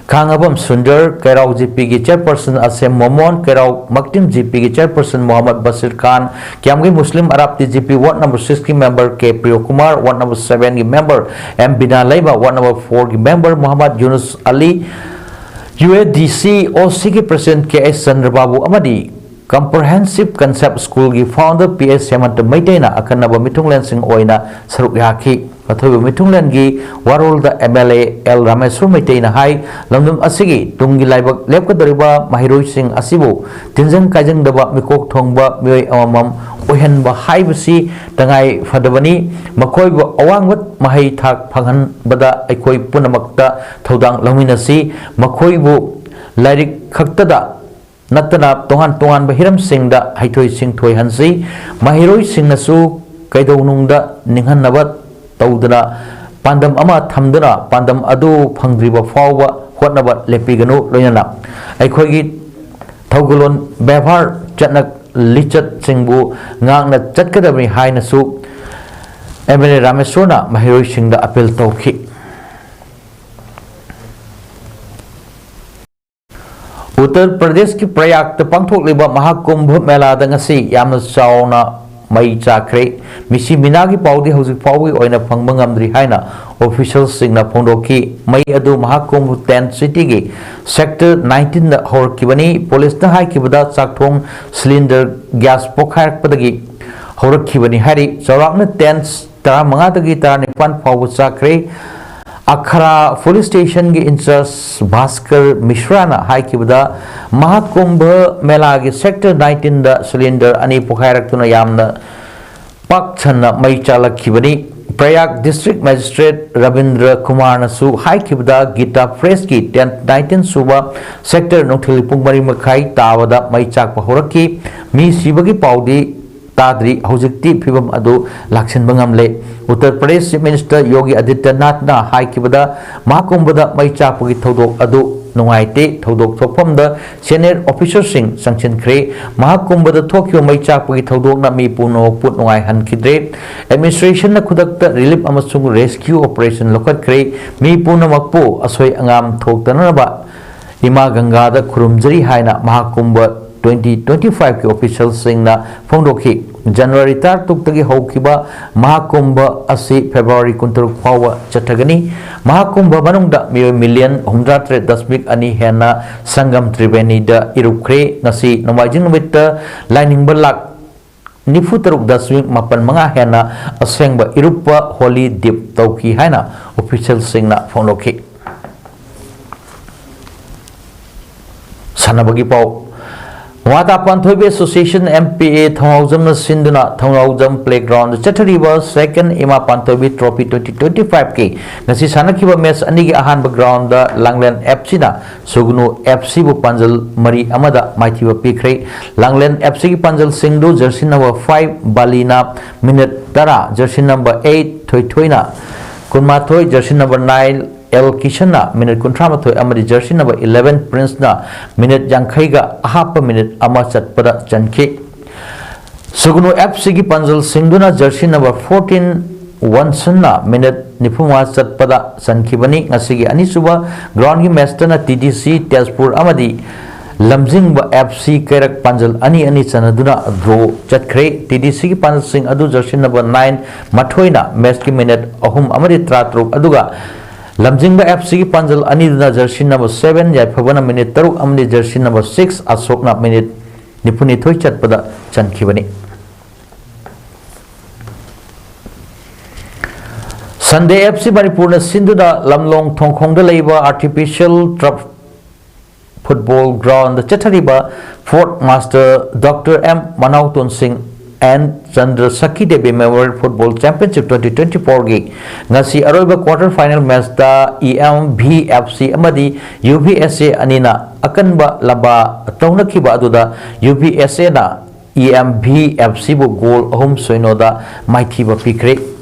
Khangbam Sundar, Keirao G P ꯒꯤ chairperson Asem Momon, Keirao Makting G P ꯒꯤ chairperson Mohammad Bashir Khan, Kyamgei muslim Arapti G P ward number six ꯀꯤ member K Priyokumar, ward number seven ꯒꯤ member M Bina Leima, ward number four ꯒꯤ member Mohammad Yunus Ali, U A D C O C ꯒꯤ president K S Chandrababu ꯑꯃꯗꯤ Comprehensive Concept School ꯒꯤ founder P S ꯍꯦꯃꯟꯇ ꯃꯩꯇꯩꯅ ꯑꯈꯟꯅꯕ ꯃꯤꯊꯨꯡꯂꯦꯟꯁꯤꯡ ꯑꯣꯏꯅ ꯁꯔꯨꯛ ꯌꯥꯈꯤ꯫ ꯑꯊꯣꯏꯕ ꯃꯤꯊꯨꯡꯂꯦꯟꯒꯤ ꯋꯥꯔꯣꯜꯗ M L A L Rameshwor ꯃꯩꯇꯩꯅ ꯍꯥꯏ, ꯂꯝꯗꯝ ꯑꯁꯤꯒꯤ ꯇꯨꯡꯒꯤ ꯂꯥꯏꯕꯛ ꯂꯦꯞꯀꯗꯧꯔꯤꯕ ꯃꯍꯩꯔꯣꯏꯁꯤꯡ ꯑꯁꯤꯕꯨ ꯇꯤꯟꯖꯪ ꯀꯥꯏꯖꯪꯗꯕ ꯃꯤꯀꯣꯛ ꯊꯣꯡꯕ ꯃꯤꯑꯣꯏ ꯑꯃꯃꯝ ꯑꯣꯏꯍꯟꯕ ꯍꯥꯏꯕꯁꯤ ꯇꯉꯥꯏ ꯐꯗꯕꯅꯤ꯫ ꯃꯈꯣꯏꯕꯨ ꯑꯋꯥꯡꯕ ꯃꯍꯩ ꯊꯥꯛ ꯐꯪꯍꯟꯕꯗ ꯑꯩꯈꯣꯏ ꯄꯨꯝꯅꯃꯛꯇ ꯊꯧꯗꯥꯡ ꯂꯧꯃꯤꯟꯅꯁꯤ꯫ ꯃꯈꯣꯏꯕꯨ ꯂꯥꯏꯔꯤꯛ ꯈꯛꯇꯗ ꯅꯠꯇꯅ ꯇꯣꯉꯥꯟ ꯇꯣꯉꯥꯟꯕ ꯍꯤꯔꯝꯁꯤꯡꯗ ꯍꯩꯊꯣꯏ ꯁꯤꯡꯊꯣꯏꯍꯟꯁꯤ꯫ ꯃꯍꯩꯔꯣꯏꯁꯤꯡꯅꯁꯨ ꯀꯩꯗꯧꯅꯨꯡꯗ ꯅꯤꯡꯍꯟꯅꯕ ꯇꯧꯗꯅ ꯄꯥꯟꯗꯝ ꯑꯃ ꯊꯝꯗꯨꯅ ꯄꯥꯟꯗꯝ ꯑꯗꯨ ꯐꯪꯗ꯭ꯔꯤꯕ ꯐꯥꯎꯕ ꯍꯣꯠꯅꯕ ꯂꯦꯞꯄꯤꯒꯅꯨ꯫ ꯂꯣꯏꯅꯅ ꯑꯩꯈꯣꯏꯒꯤ ꯊꯧꯒꯜꯂꯣꯟ ꯕꯦꯕꯥꯔ, ꯆꯠꯅ ꯂꯤꯆꯠꯁꯤꯡꯕꯨ ꯉꯥꯛꯅ ꯆꯠꯀꯗꯕꯅꯤ ꯍꯥꯏꯅꯁꯨ M L A ꯔꯥꯃꯦꯁꯣꯔꯅ ꯃꯍꯩꯔꯣꯏꯁꯤꯡꯗ appeal ꯇꯧꯈꯤ꯫ ꯎꯠꯇꯔ ꯄ꯭ꯔꯗꯦꯁꯀꯤ ꯄ꯭ꯔꯌꯥꯒꯇ ꯄꯥꯡꯊꯣꯛꯂꯤꯕ ꯃꯍꯥꯀꯨꯝꯚ ꯃꯦꯂꯥꯗ ꯉꯁꯤ ꯌꯥꯝꯅ ꯆꯥꯎꯅ ꯃꯩ ꯆꯥꯛꯈ꯭ꯔꯦ꯫ ꯃꯤꯁꯤ ꯃꯤꯅꯥꯒꯤ ꯄꯥꯎꯗꯤ ꯍꯧꯖꯤꯛ ꯐꯥꯎꯕꯒꯤ ꯑꯣꯏꯅ ꯐꯪꯕ ꯉꯝꯗ꯭ꯔꯤ ꯍꯥꯏꯅ officialꯁꯤꯡꯅ ꯐꯣꯡꯗꯣꯛꯈꯤ꯫ ꯃꯩ ꯑꯗꯨ ꯃꯍꯥꯀꯨꯝꯚ tent cityꯒꯤ sector nineteenꯗ ꯍꯧꯔꯛꯈꯤꯕꯅꯤ꯫ ꯄꯨꯂꯤꯁꯅ ꯍꯥꯏꯈꯤꯕꯗ ꯆꯥꯛꯊꯣꯡ cylinder gas ꯄꯣꯈꯥꯏꯔꯛꯄꯗꯒꯤ ꯍꯧꯔꯛꯈꯤꯕꯅꯤ ꯍꯥꯏꯔꯤ꯫ ꯆꯥꯎꯔꯥꯛꯅ tents ꯇꯔꯥꯃꯉꯥꯗꯒꯤ ꯇꯔꯥꯅꯤꯄꯥꯟ ꯐꯥꯎꯕ ꯆꯥꯛꯈ꯭ꯔꯦ꯫ ꯑꯈꯔꯥ ꯄꯨꯂꯤꯁ ꯁ꯭ꯇꯦꯁꯟꯒꯤ ꯏꯟꯆꯥꯔꯖ ꯚꯥꯁꯀꯔ ꯃꯤꯁ꯭ꯔꯥꯅ ꯍꯥꯏꯈꯤꯕꯗ, ꯃꯍꯥꯀꯨꯝꯚ ꯃꯦꯂꯥꯒꯤ ꯁꯦꯛꯇꯔ ꯅꯥꯏꯟꯇꯤꯟꯗ ꯁꯤꯂꯤꯟꯗꯔ ꯑꯅꯤ ꯄꯣꯈꯥꯏꯔꯛꯇꯨꯅ ꯌꯥꯝꯅ ꯄꯥꯛ ꯁꯟꯅ ꯃꯩ ꯆꯥꯛꯂꯛꯈꯤꯕꯅꯤ꯫ ꯄ꯭ꯔꯌꯥꯒ ꯗꯤꯁꯇ꯭ꯔꯤꯛ ꯃꯦꯖꯤꯁꯇ꯭ꯔꯦꯠ ꯔꯕꯤꯟꯗ꯭ꯔ ꯀꯨꯃꯥꯔꯅꯁꯨ ꯍꯥꯏꯈꯤꯕꯗ, ꯒꯤꯇꯥ ꯄ꯭ꯔꯦꯁꯀꯤ ꯇꯦꯟ ꯅꯥꯏꯟꯇꯤꯟ ꯁꯨꯕ ꯁꯦꯛꯇꯔ ꯅꯨꯡꯊꯤꯜ ꯄꯨꯡ ꯃꯔꯤ ꯃꯈꯥꯏ ꯇꯥꯕꯗ ꯃꯩ ꯆꯥꯛꯄ ꯍꯧꯔꯛꯈꯤ꯫ ꯃꯤ ꯁꯤꯕꯒꯤ ꯄꯥꯎꯗꯤ ꯇꯥꯗ꯭ꯔꯤ꯫ ꯍꯧꯖꯤꯛꯇꯤ ꯐꯤꯕꯝ ꯑꯗꯨ ꯂꯥꯛꯁꯤꯟꯕ ꯉꯝꯂꯦ꯫ ꯎꯠꯇꯔ ꯄ꯭ꯔꯗꯦꯁ ꯆꯤꯐ ꯃꯤꯅꯤꯁꯇꯔ ꯌꯣꯒꯤ ꯑꯥꯗꯤꯇ꯭ꯌꯅꯥꯊꯅ ꯍꯥꯏꯈꯤꯕꯗ, ꯃꯍꯥꯀꯨꯝꯚꯗ ꯃꯩ ꯆꯥꯛꯄꯒꯤ ꯊꯧꯗꯣꯛ ꯑꯗꯨ ꯅꯨꯡꯉꯥꯏꯇꯦ꯫ ꯊꯧꯗꯣꯛ ꯊꯣꯛꯐꯝꯗ ꯁꯦꯅꯤꯌꯔ ꯑꯣꯐꯤꯁꯔꯁꯤꯡ ꯆꯪꯁꯤꯟꯈ꯭ꯔꯦ꯫ ꯃꯍꯥꯀꯨꯝꯚꯗ ꯊꯣꯛꯈꯤꯕ ꯃꯩ ꯆꯥꯛꯄꯒꯤ ꯊꯧꯗꯣꯛꯅ ꯃꯤ ꯄꯨꯝꯅꯃꯛꯄꯨ ꯅꯨꯡꯉꯥꯏꯍꯟꯈꯤꯗ꯭ꯔꯦ꯫ ꯑꯦꯗꯃꯤꯅꯤꯁꯇ꯭ꯔꯦꯁꯟꯅ ꯈꯨꯗꯛꯇ ꯔꯤꯂꯤꯐ ꯑꯃꯁꯨꯡ ꯔꯦꯁꯀ꯭ꯌꯨ ꯑꯣꯄꯔꯦꯁꯟ ꯂꯧꯈꯠꯈ꯭ꯔꯦ꯫ ꯃꯤ ꯄꯨꯝꯅꯃꯛꯄꯨ ꯑꯁꯣꯏ ꯑꯉꯥꯝ ꯊꯣꯛꯇꯅꯅꯕ ꯏꯃꯥ ꯒꯪꯒꯥꯗ ꯈꯨꯔꯨꯝꯖꯔꯤ ꯍꯥꯏꯅ ꯃꯍꯥꯀꯨꯝꯚ ꯇ꯭ꯋꯦꯟꯇꯤ ꯇ꯭ꯋꯦꯟꯇꯤ ꯐꯥꯏꯚꯀꯤ ꯑꯣꯐꯤꯁꯤꯌꯦꯜꯁꯤꯡꯅ ꯐꯣꯡꯗꯣꯛꯈꯤ꯫ ꯖꯅꯋꯥꯔꯤ ꯇꯔꯥꯇꯔꯨꯛꯇꯒꯤ ꯍꯧꯈꯤꯕ ꯃꯍꯥꯀꯨꯝꯚ ꯑꯁꯤ ꯐꯦꯕ꯭ꯔꯨꯋꯥꯔꯤ ꯀꯨꯟꯇꯔꯨꯛ ꯐꯥꯎꯕ ꯆꯠꯊꯒꯅꯤ꯫ ꯃꯍꯥꯀꯨꯝꯚ ꯃꯅꯨꯡꯗ ꯃꯤꯑꯣꯏ ꯃꯤꯂꯤꯌꯟ ꯍꯨꯝꯗ꯭ꯔꯥꯇꯔꯦꯠ ꯗꯁꯃꯤꯛ ꯑꯅꯤ ꯍꯦꯟꯅ ꯁꯪꯒꯝ ꯇ꯭ꯔꯤꯕꯦꯅꯤꯗ ꯏꯔꯨꯞꯈ꯭ꯔꯦ꯫ ꯉꯁꯤ ꯅꯣꯡꯃꯥꯏꯖꯤꯡ ꯅꯨꯃꯤꯠꯇ ꯂꯥꯏꯅꯤꯡꯕ ꯂꯥꯈ ꯅꯤꯐꯨ ꯇꯔꯨꯛ ꯗꯁꯃꯤꯛ ꯃꯥꯄꯟ ꯃꯉꯥ ꯍꯦꯟꯅ ꯑꯁꯦꯡꯕ ꯏꯔꯨꯞꯄ ꯍꯣꯂꯤ ꯗꯤꯞ ꯇꯧꯈꯤ ꯍꯥꯏꯅ ꯑꯣꯐꯤꯁꯤꯌꯦꯜꯁꯤꯡꯅ ꯐꯣꯡꯗꯣꯛꯈꯤ꯫ ꯁꯥꯟꯅꯕꯒꯤ ꯄꯥꯎ꯫ ꯃꯃꯥꯇꯥ ꯄꯥꯟꯊꯣꯏꯕꯤ ꯑꯦꯁꯣꯁꯤꯌꯦꯁꯟ, ꯑꯦꯝ ꯄꯤ ꯑꯦ, ꯊꯧꯅꯥꯎꯖꯝꯅ ꯁꯤꯟꯗꯨꯅ ꯊꯧꯅꯥꯎꯖꯝ ꯄ꯭ꯂꯦꯒ꯭ꯔꯥꯎꯟꯗ ꯆꯠꯊꯔꯤꯕ ꯁꯦꯀꯦꯟ ꯏꯃꯥ ꯄꯥꯟꯊꯣꯏꯕꯤ ꯇ꯭ꯔꯣꯐꯤ ꯇ꯭ꯋꯦꯟꯇꯤ ꯇ꯭ꯋꯦꯟꯇꯤ ꯐꯥꯏꯚꯀꯤ ꯉꯁꯤ ꯁꯥꯟꯅꯈꯤꯕ ꯃꯦꯆ ꯑꯅꯤꯒꯤ ꯑꯍꯥꯟꯕ ꯒ꯭ꯔꯥꯎꯟꯗ ꯂꯥꯡꯂꯦꯟ ꯑꯦꯐ ꯁꯤꯅ ꯁꯨꯒꯅꯨ ꯑꯦꯐ ꯁꯤꯕꯨ ꯄꯥꯟꯖꯜ ꯃꯔꯤ ꯑꯃꯗ ꯃꯥꯏꯊꯤꯕ ꯄꯤꯈ꯭ꯔꯦ꯫ ꯂꯥꯡꯂꯦꯟ ꯑꯦꯐ ꯁꯤꯒꯤ ꯄꯥꯟꯖꯜꯁꯤꯡꯗꯨ ꯖꯔꯁꯤ ꯅꯝꯕꯔ ꯐꯥꯏꯚ ꯕꯥꯂꯤꯅ ꯃꯤꯅꯤꯠ ꯇꯔꯥ, ꯖꯔꯁꯤ ꯅꯝꯕꯔ ꯑꯩꯠ ꯊꯣꯏꯊꯣꯏꯅ ꯀꯨꯟꯃꯥꯊꯣꯏ, ꯖꯔꯁꯤ ꯅꯝꯕꯔ ꯅꯥꯏꯟ ꯑꯦꯜ ꯀꯤꯁꯟꯅ ꯃꯤꯅꯤꯠ ꯀꯨꯟꯊ꯭ꯔꯥ ꯃꯥꯊꯣꯏ ꯑꯃꯗꯤ ꯖꯔꯁꯤ ꯅꯝꯕꯔ ꯏꯂꯦꯚꯦꯟ ꯄ꯭ꯔꯤꯟꯁꯅ ꯃꯤꯅꯤꯠ ꯌꯥꯡꯈꯩꯒ ꯑꯍꯥꯞꯄ ꯃꯤꯅꯤꯠ ꯑꯃ ꯆꯠꯄꯗ ꯆꯟꯈꯤ꯫ ꯁꯨꯒꯅꯨ ꯑꯦꯐ ꯁꯤꯒꯤ ꯄꯥꯟꯖꯜꯁꯤꯡꯗꯨꯅ ꯖꯔꯁꯤ ꯅꯝꯕꯔ ꯐꯣꯔꯇꯤꯟ ꯋꯟꯁꯟꯅ ꯃꯤꯅꯤꯠ ꯅꯤꯐꯨꯃꯉꯥ ꯆꯠꯄꯗ ꯆꯟꯈꯤꯕꯅꯤ꯫ ꯉꯁꯤꯒꯤ ꯑꯅꯤꯁꯨꯕ ꯒ꯭ꯔꯥꯎꯟꯒꯤ ꯃꯦꯆꯇꯅ ꯇꯤ ꯗꯤ ꯁꯤ ꯇꯦꯖꯄꯨꯔ ꯑꯃꯗꯤ ꯂꯝꯖꯤꯡꯕ ꯑꯦꯐ ꯁꯤ ꯀꯩꯔꯛ ꯄꯥꯟꯖꯜ ꯑꯅꯤ ꯑꯅꯤ ꯆꯟꯅꯗꯨꯅ ꯗ꯭ꯔꯣ ꯆꯠꯈ꯭ꯔꯦ꯫ ꯇꯤ ꯗꯤ ꯁꯤꯒꯤ ꯄꯥꯟꯖꯜꯁꯤꯡ ꯑꯗꯨ ꯖꯔꯁꯤ ꯅꯝꯕꯔ ꯅꯥꯏꯟ ꯃꯊꯣꯏꯅ ꯃꯦꯆꯀꯤ ꯃꯤꯅꯤꯠ ꯑꯍꯨꯝ ꯑꯃꯗꯤ ꯇꯔꯥꯇꯔꯨꯛ, ꯑꯗꯨꯒ ꯂꯝꯖꯤꯡꯕ ꯑꯦꯐ ꯁꯤꯒꯤ ꯄꯥꯟꯖꯜ ꯑꯅꯤꯗꯨꯅ ꯖꯔꯁꯤ ꯅꯝꯕꯔ ꯁꯚꯦꯟ ꯌꯥꯏꯐꯕꯅ ꯃꯤꯅꯤꯠ ꯇꯔꯨꯛ ꯑꯃꯗꯤ ꯖꯔꯁꯤ ꯅꯝꯕꯔ ꯁꯤꯛꯁ ꯑꯁꯣꯛꯅ ꯃꯤꯅꯤꯠ ꯅꯤꯐꯨꯅꯤꯊꯣꯏ ꯆꯠꯄꯗ ꯆꯟꯈꯤꯕꯅꯤ꯫ Sunday F C ꯃꯅꯤꯄꯨꯔꯅ ꯁꯤꯟꯗꯨꯅ ꯂꯝꯂꯣꯡ ꯊꯣꯡꯈꯣꯡꯗ ꯂꯩꯕ artificial turf football ground ꯆꯠꯊꯔꯤꯕ Fourth Master Doctor M ꯃꯅꯥꯎꯇꯣꯟ ꯁꯤꯡ and Chandra Sakhi Devi Memorial Football Championship twenty twenty-fourꯒꯤ ꯉꯁꯤ ꯑꯔꯣꯏꯕ quarter final matchꯇ E M V F C ꯑꯃꯗꯤ U V S A ꯑꯅꯤꯅ ꯑꯀꯟꯕ ꯂꯝꯕꯥ ꯇꯧꯅꯈꯤꯕ ꯑꯗꯨꯗ U V S Aꯅ E M V F Cꯕꯨ goal ꯑꯍꯨꯝ ꯁꯣꯏꯅꯣꯗ ꯃꯥꯏꯊꯤꯕ ꯄꯤꯈ꯭ꯔꯦ꯫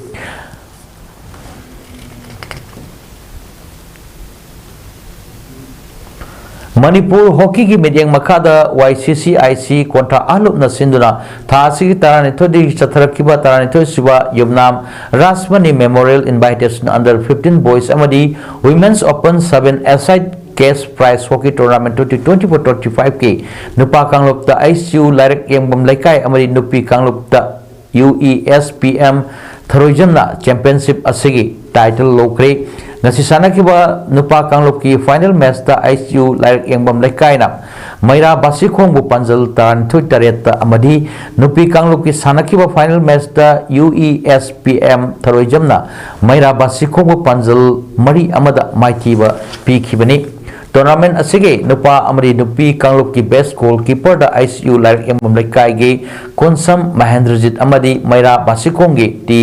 ꯃꯅꯤꯄꯨꯔ ꯍꯣꯀꯤꯒꯤ ꯃꯤꯠꯌꯦꯡ ꯃꯈꯥꯗ Y C C I C ꯀꯣꯟꯊꯥ ꯑꯍꯜꯂꯨꯞꯅ ꯁꯤꯟꯗꯨꯅ ꯊꯥ ꯑꯁꯤꯒꯤ ꯇꯔꯥꯅꯤꯊꯣꯏꯗꯒꯤ ꯆꯠꯊꯔꯛꯈꯤꯕ ꯇꯔꯥꯅꯤꯊꯣꯏ ꯁꯨꯕ ꯌꯨꯝꯅꯥꯝ Rajmani Memorial Invitation Under fifteen Boys ꯑꯃꯗꯤ Women's Open seven A-side cash prize hockey tournament twenty twenty-four twenty-fiveꯀꯤ ꯅꯨꯄꯥ ꯀꯥꯡꯂꯨꯞꯇ H U ꯂꯥꯏꯔꯤꯛ ꯌꯦꯡꯐꯝ ꯂꯩꯀꯥꯏ ꯑꯃꯗꯤ ꯅꯨꯄꯤ ꯀꯥꯡꯂꯨꯞꯇ U E S P M ꯊꯔꯣꯏꯖꯝꯅ championship ꯑꯁꯤꯒꯤ title ꯂꯧꯈ꯭ꯔꯦ꯫ ꯉꯁꯤ ꯁꯥꯟꯅꯈꯤꯕ ꯅꯨꯄꯥ ꯀꯥꯡꯂꯨꯞꯀꯤ final matchꯇ H U ꯂꯥꯏꯔꯤꯛ ꯌꯦꯡꯐꯝ ꯂꯩꯀꯥꯏꯅ ꯃꯩꯔꯥ ꯕꯥꯁꯤꯈꯣꯡꯕꯨ ꯄꯥꯟꯖꯜ ꯇꯔꯥꯅꯤꯊꯣꯏ ꯇꯔꯦꯠꯇ ꯑꯃꯗꯤ ꯅꯨꯄꯤ ꯀꯥꯡꯂꯨꯞꯀꯤ ꯁꯥꯟꯅꯈꯤꯕ final matchꯇ U E S P M ꯊꯔꯣꯏꯖꯝꯅ ꯃꯩꯔꯥ ꯕꯥꯁꯤꯈꯣꯡꯕꯨ ꯄꯥꯟꯖꯜ ꯃꯔꯤ ꯑꯃꯗ ꯃꯥꯏꯊꯤꯕ ꯄꯤꯈꯤꯕꯅꯤ꯫ Tournament ꯑꯁꯤꯒꯤ ꯅꯨꯄꯥ ꯑꯃꯗꯤ ꯅꯨꯄꯤ ꯀꯥꯡꯂꯨꯞꯀꯤ best goalkeeperꯗ H U ꯂꯥꯏꯔꯤꯛ ꯌꯦꯡꯐꯝ ꯂꯩꯀꯥꯏꯒꯤ ꯀꯣꯟꯁꯝ ꯃꯍꯦꯟꯗ꯭ꯔꯖꯤꯠ ꯑꯃꯗꯤ ꯃꯩꯔꯥ ꯕꯥꯁꯤꯈꯣꯡꯒꯤ ꯇꯤ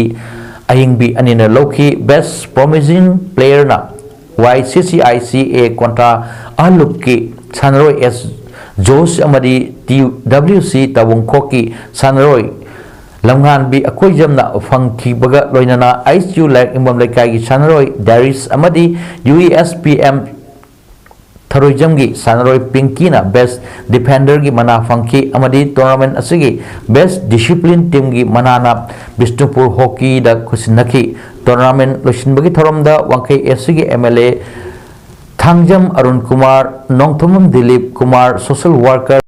ꯑꯍꯤꯡꯕꯤ ꯑꯅꯤꯅ ꯂꯧꯈꯤ꯫ Best promising playerꯅ Y C C I C A ꯀꯣꯟꯊꯥ ꯑꯍꯜꯂꯨꯞꯀꯤ ꯁꯥꯟꯅꯔꯣꯏ S ꯖꯣꯁ ꯑꯃꯗꯤ T W C ꯇꯥꯕꯨꯡꯈꯣꯛꯀꯤ ꯁꯥꯟꯅꯔꯣꯏ ꯂꯝꯉꯥꯟꯕꯤ ꯑꯀꯣꯏꯖꯝꯅ ꯐꯪꯈꯤꯕꯒ ꯂꯣꯏꯅꯅ H U ꯂꯥꯏꯔꯤꯛ ꯌꯦꯡꯐꯝ ꯂꯩꯀꯥꯏꯒꯤ ꯁꯥꯟꯅꯔꯣꯏ ꯗꯥꯏꯔꯤꯁ ꯑꯃꯗꯤ U E S P M ꯊꯔꯣꯏꯖꯝꯒꯤ ꯁꯥꯟꯅꯔꯣꯏ ꯄꯤꯡꯀꯤꯅ best defenderꯒꯤ ꯃꯅꯥ ꯐꯪꯈꯤ ꯑꯃꯗꯤ tournament ꯑꯁꯤꯒꯤ best discipline teamꯒꯤ ꯃꯅꯥꯅ ꯕꯤꯁꯅꯨꯄꯨꯔ ꯍꯣꯀꯤꯗ ꯈꯨꯠꯁꯤꯟꯅꯈꯤ꯫ Tournament ꯂꯣꯏꯁꯤꯟꯕꯒꯤ ꯊꯧꯔꯝꯗ ꯋꯥꯡꯈꯩ A Cꯒꯤ M L A Thangjam Arun Kumar, Nongthombam Dilip Kumar, social worker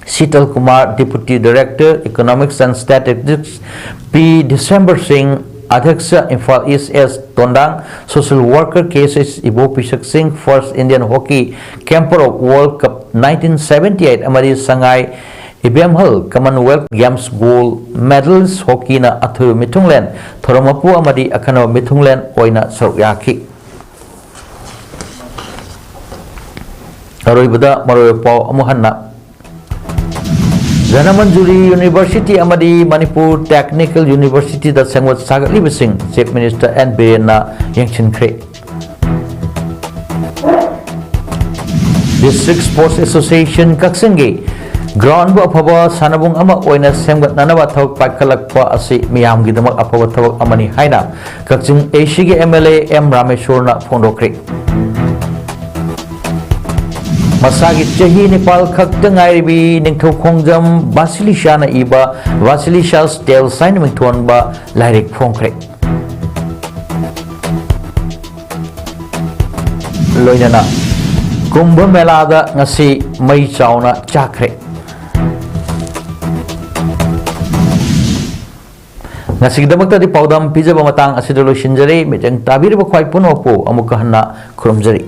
Sheetal Kumar, Deputy Director Economics and Statistics P December Singh, ꯑꯗ꯭ꯌꯛꯁ Imphal East S ꯇꯣꯟꯗꯥꯡ, social worker K S H ꯏꯕꯣ ꯄꯤꯁꯛ ꯁꯤꯡ, first Indian hockey camper of World Cup nineteen seventy eight ꯑꯃꯗꯤ ꯁꯉꯥꯏ ꯏꯕꯦꯝꯍꯜ Commonwealth Games Gold Medalist Hockeyꯅ ꯑꯊꯣꯏꯕ ꯃꯤꯊꯨꯡꯂꯦꯟ, ꯊꯧꯔꯝ ꯃꯄꯨ ꯑꯃꯗꯤ ꯑꯈꯟꯅꯕ ꯃꯤꯊꯨꯡꯂꯦꯟ ꯑꯣꯏꯅ ꯁꯔꯨꯛ ꯌꯥꯈꯤ꯫ ꯑꯔꯣꯏꯕꯗ ꯃꯔꯨꯑꯣꯏꯕ ꯄꯥꯎ ꯑꯃꯨꯛ ꯍꯟꯅ꯫ ꯙꯅꯃꯟꯖꯨꯔꯤ University ꯑꯃꯗꯤ ꯃꯅꯤꯄꯨꯔ Technical Universityꯗ ꯁꯦꯝꯒꯠ ꯁꯥꯒꯠꯂꯤꯕꯁꯤꯡ Chief Minister ꯑꯦꯟ ꯕꯤꯔꯦꯟꯅ ꯌꯦꯡꯁꯤꯟꯈ꯭ꯔꯦ꯫ District Sports Association ꯀꯛꯆꯤꯡꯒꯤ groundꯕꯨ ꯑꯐꯕ ꯁꯥꯟꯅꯕꯨꯡ ꯑꯃ ꯑꯣꯏꯅ ꯁꯦꯝꯒꯠꯅꯅꯕ ꯊꯕꯛ ꯄꯥꯏꯈꯠꯂꯛꯄ ꯑꯁꯤ ꯃꯤꯌꯥꯝꯒꯤꯗꯃꯛ ꯑꯐꯕ ꯊꯕꯛ ꯑꯃꯅꯤ ꯍꯥꯏꯅ ꯀꯛꯆꯤꯡ ACꯒꯤ MLA ꯑꯦꯝ ꯔꯥꯃꯦꯁꯣꯔꯅ ꯐꯣꯡꯗꯣꯛꯈ꯭ꯔꯦ꯫ ꯃꯁꯥꯒꯤ ꯆꯍꯤ ꯅꯤꯄꯥꯜ ꯈꯛꯇ ꯉꯥꯏꯔꯤꯕꯤ ꯅꯤꯡꯊꯧ ꯈꯣꯡꯖꯝ ꯕꯥꯁꯤꯂꯤꯁꯥꯅ ꯏꯕ Basilica's Tales ꯍꯥꯏꯅ ꯃꯤꯡꯊꯣꯟꯕ ꯂꯥꯏꯔꯤꯛ ꯐꯣꯡꯈ꯭ꯔꯦ꯫ ꯂꯣꯏꯅꯅ ꯀꯨꯝꯚ ꯃꯦꯂꯥꯗ ꯉꯁꯤ ꯃꯩ ꯆꯥꯎꯅ ꯆꯥꯛꯈ꯭ꯔꯦ꯫ ꯉꯁꯤꯒꯤꯗꯃꯛꯇꯗꯤ ꯄꯥꯎꯗꯝ ꯄꯤꯖꯕ ꯃꯇꯥꯡ ꯑꯁꯤꯗ ꯂꯣꯏꯁꯤꯟꯖꯔꯦ꯫ ꯃꯤꯠꯌꯦꯡ ꯇꯥꯕꯤꯔꯤꯕ ꯈ꯭ꯋꯥꯏ ꯄꯨꯝꯅꯃꯛꯄꯨ ꯑꯃꯨꯛꯀ ꯍꯟꯅ ꯈꯨꯔꯨꯝꯖꯔꯤ꯫